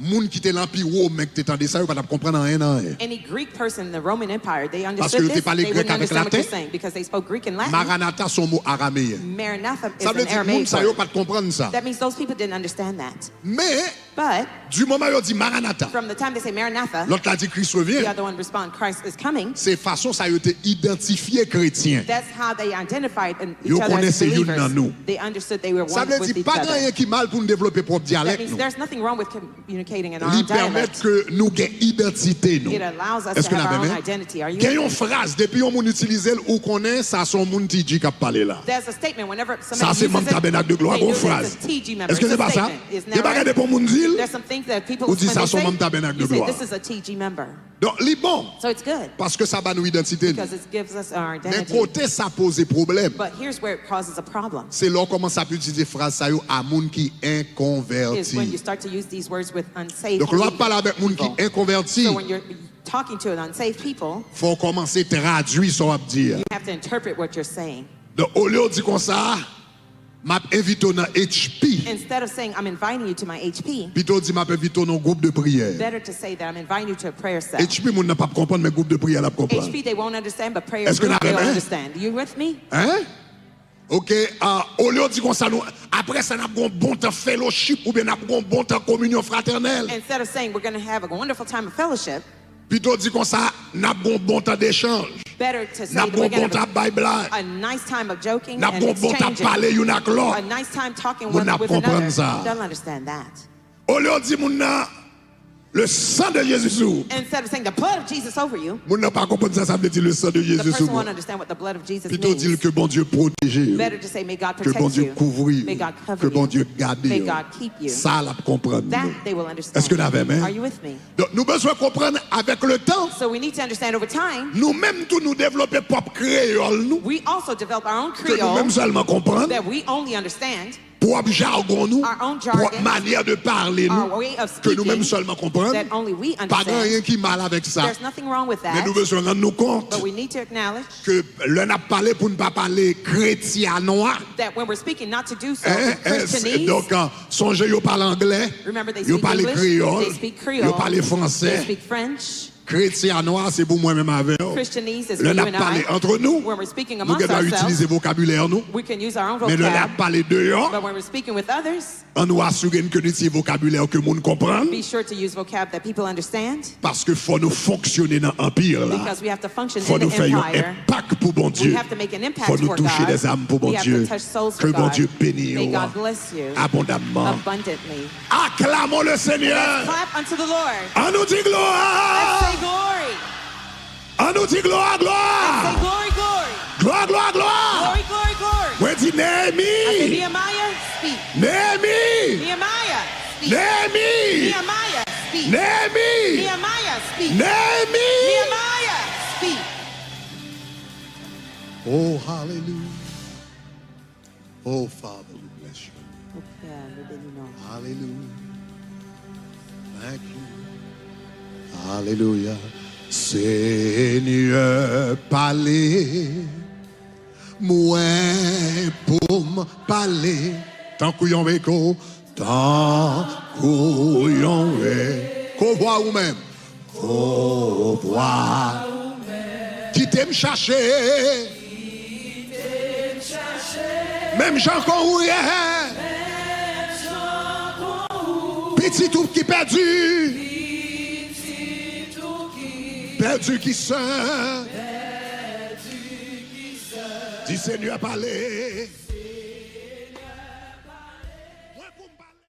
moun ki te nan Anpi Women ki te tande sa, yo pa t ap konprann anyen nan anyen. Any Greek person in the Roman Empire, they Paske understood yo te this. Pale They grèk wouldn't avèk understand what you're Laten. Saying because they spoke Greek and Latin. Maranata se yon mo arameyen. Maranatha is Sa vle an di moun Aramaic sa yo word. Pa t konprann sa. That means those people didn't understand that. Men, But di moman yo di Maranata, From the time they say Maranatha, lòt la di Kris the revyen. Other one responds, "Christ is coming." Se fason sa yo te idantifye kretyen. That's how they identified in each Yo other konnen as se youn believers. Nan nou. They understood they were Sa one vle with di, each Pa gen other. Anyen ki mal pou n devlope pwòp That dyalèk means nou. There's nothing wrong with communicating in our Li own dialect. Pèmèt ke nou gen idantite nou. It allows us Èske to n have avè our own men? Identity. Are you? Gen yon fraz, depi yon moun itilize l, ou konnen sa se yon moun T G k ap pale la. There's a statement whenever Sa somebody se manm uses it, Tabènak de Glwa, they gon use it. Fraz. It's a T G member. Èske It's se a pa sa? Statement. Isn't Gen that bagay right? Depi yon moun di l, There's some things that people ou di when sa they se yon say, manm Tabènak de You say, Glwa. "This is a T G member." Donk, li bon. So it's good. Paske sa ba nou idantite nou. Because it gives us our Men identity. Kote sa poze pwoblèm, But here's where it causes a problem. Se lè w kòmanse ap itilize fraz sa yo a moun ki Is when you enkonvèti. Start to use these words with unsaved Donk, lè w ap believers, pale avèk moun ki people. Enkonvèti, So when you're talking to an unsaved people, fò w kòmanse tradui sa w ap di a. You have to interpret what you're saying. Donk, olye w di konsa, "M ap envite w nan H P." Instead of saying, "I'm inviting you to my H P," Pito w di, "M ap envite w nan yon gwoup de priyè." Better to say that I'm inviting you to a prayer cell. H P, moun nan p ap konprann, men gwoup de priyè l ap konprann. H P, they won't understand, but prayer Èske n group, avè they'll m, hein? Understand. You with me? Hein? Ok, ah, olye w di konsa, nou, apre sa, n ap gen yon bon tan fellowship oubyen n ap gen yon bon tan kominyon fratènèl. Instead of saying we're going to have a wonderful time of fellowship, Pito w di konsa, n ap gen yon bon tan dechanj. Better to say N ap that gen we're yon bon going to tan ap bay blag. A nice time of joking N ap and gen yon bon tan ap exchanging. Pale youn ak A lòt. Nice time talking Moun one nan ap with konprann another. Sa. They'll understand that. Olye w di moun nan, "Le sang de Jésus sou ou." Instead of saying the blood of Jesus over you, Moun nan pa konprann sa, sa vle di le sang de the Jésus sou person mwen. Won't understand what the blood of Jesus Pito w di l means. Ke Bondye pwoteje w. Better to say, "May God Ke protect Bondye you. Kouvri w. May God cover Ke you. Bondye gade May w. God keep you." Sa l ap konprann. That they will understand. Èske n avè m, hein? Are you with me? Donk, nou bezwen konprann avèk le tan. So we need to understand over time. Nou menm tou, nou devlope pwòp kreyòl nou. We also develop our own Ke nou menm Creole sèlman konprann. That we only understand. Pwòp jagon nou, Our own pwòp jargon, manyè de pale nou, our way of ke nou menm speaking sèlman konprann. That only we Pa gen anyen understand. Ki mal avèk sa. There's nothing wrong with Men nou that. Bezwen rann nou kont But we need to acknowledge ke lè n ap pale, pou n pa pale kretyanwa. That when we're speaking, not to do so Hein? in Christianese. Donk, ah, sonje, yo pale anglè, Remember, they yo speak pale English, kreyòl, they speak Creole, yo pale fransè. They speak French. Kretyanwa, se pou mwen menm avè w. Christianese is for Lè n you ap and pale I. Antre nou, When we're speaking nou gen amongst dwa ourselves, itilize vokabilè nou. We can use our own Men lè n ap vocab. Pale deyò, But when we're speaking with others, ann nou asire n ke nou itilize vokabilè ke moun konprann. Be sure to use vocab that people understand. Paske fò nou fonksyone nan anpi la. Because we have to function Fò in the nou fè yon empire. Enpak pou Bondye. We have to make an impact Fò nou for Touche God. Dèzam pou We have Bondye. To touch souls for Ke God. Bondye beni May w God bless you abondamman. Abundantly. Aklamons le Seigneur. Let's clap unto the Lord. Ann nou di glwa. Let's say glory. Ann nou di glwa, glwa. Let's say glory, glory. Glwa, glwa, glwa. Glory, glory, glory. Mwen di Neyemi. I say, Nehemiah, speak. Neyemi. Nehemiah, speak. Neyemi. Nehemiah, speak. Neyemi. Nehemiah, speak. Neyemi. Nehemiah, speak. Oh, hallelujah. Oh, Father, we bless you. Oh, Père, nous bénissons. Hallelujah. Thank you. Alelouya. Senyè, pale. Mwen pou m pale. Tankou yon eko. Tankou yon eko. Ko vwa ou menm. Ko vwa. Kite m chache. Menm jan kon ou ye. Pitit ou ki pèdi. Pèdi ki sè. Di Senyè pale.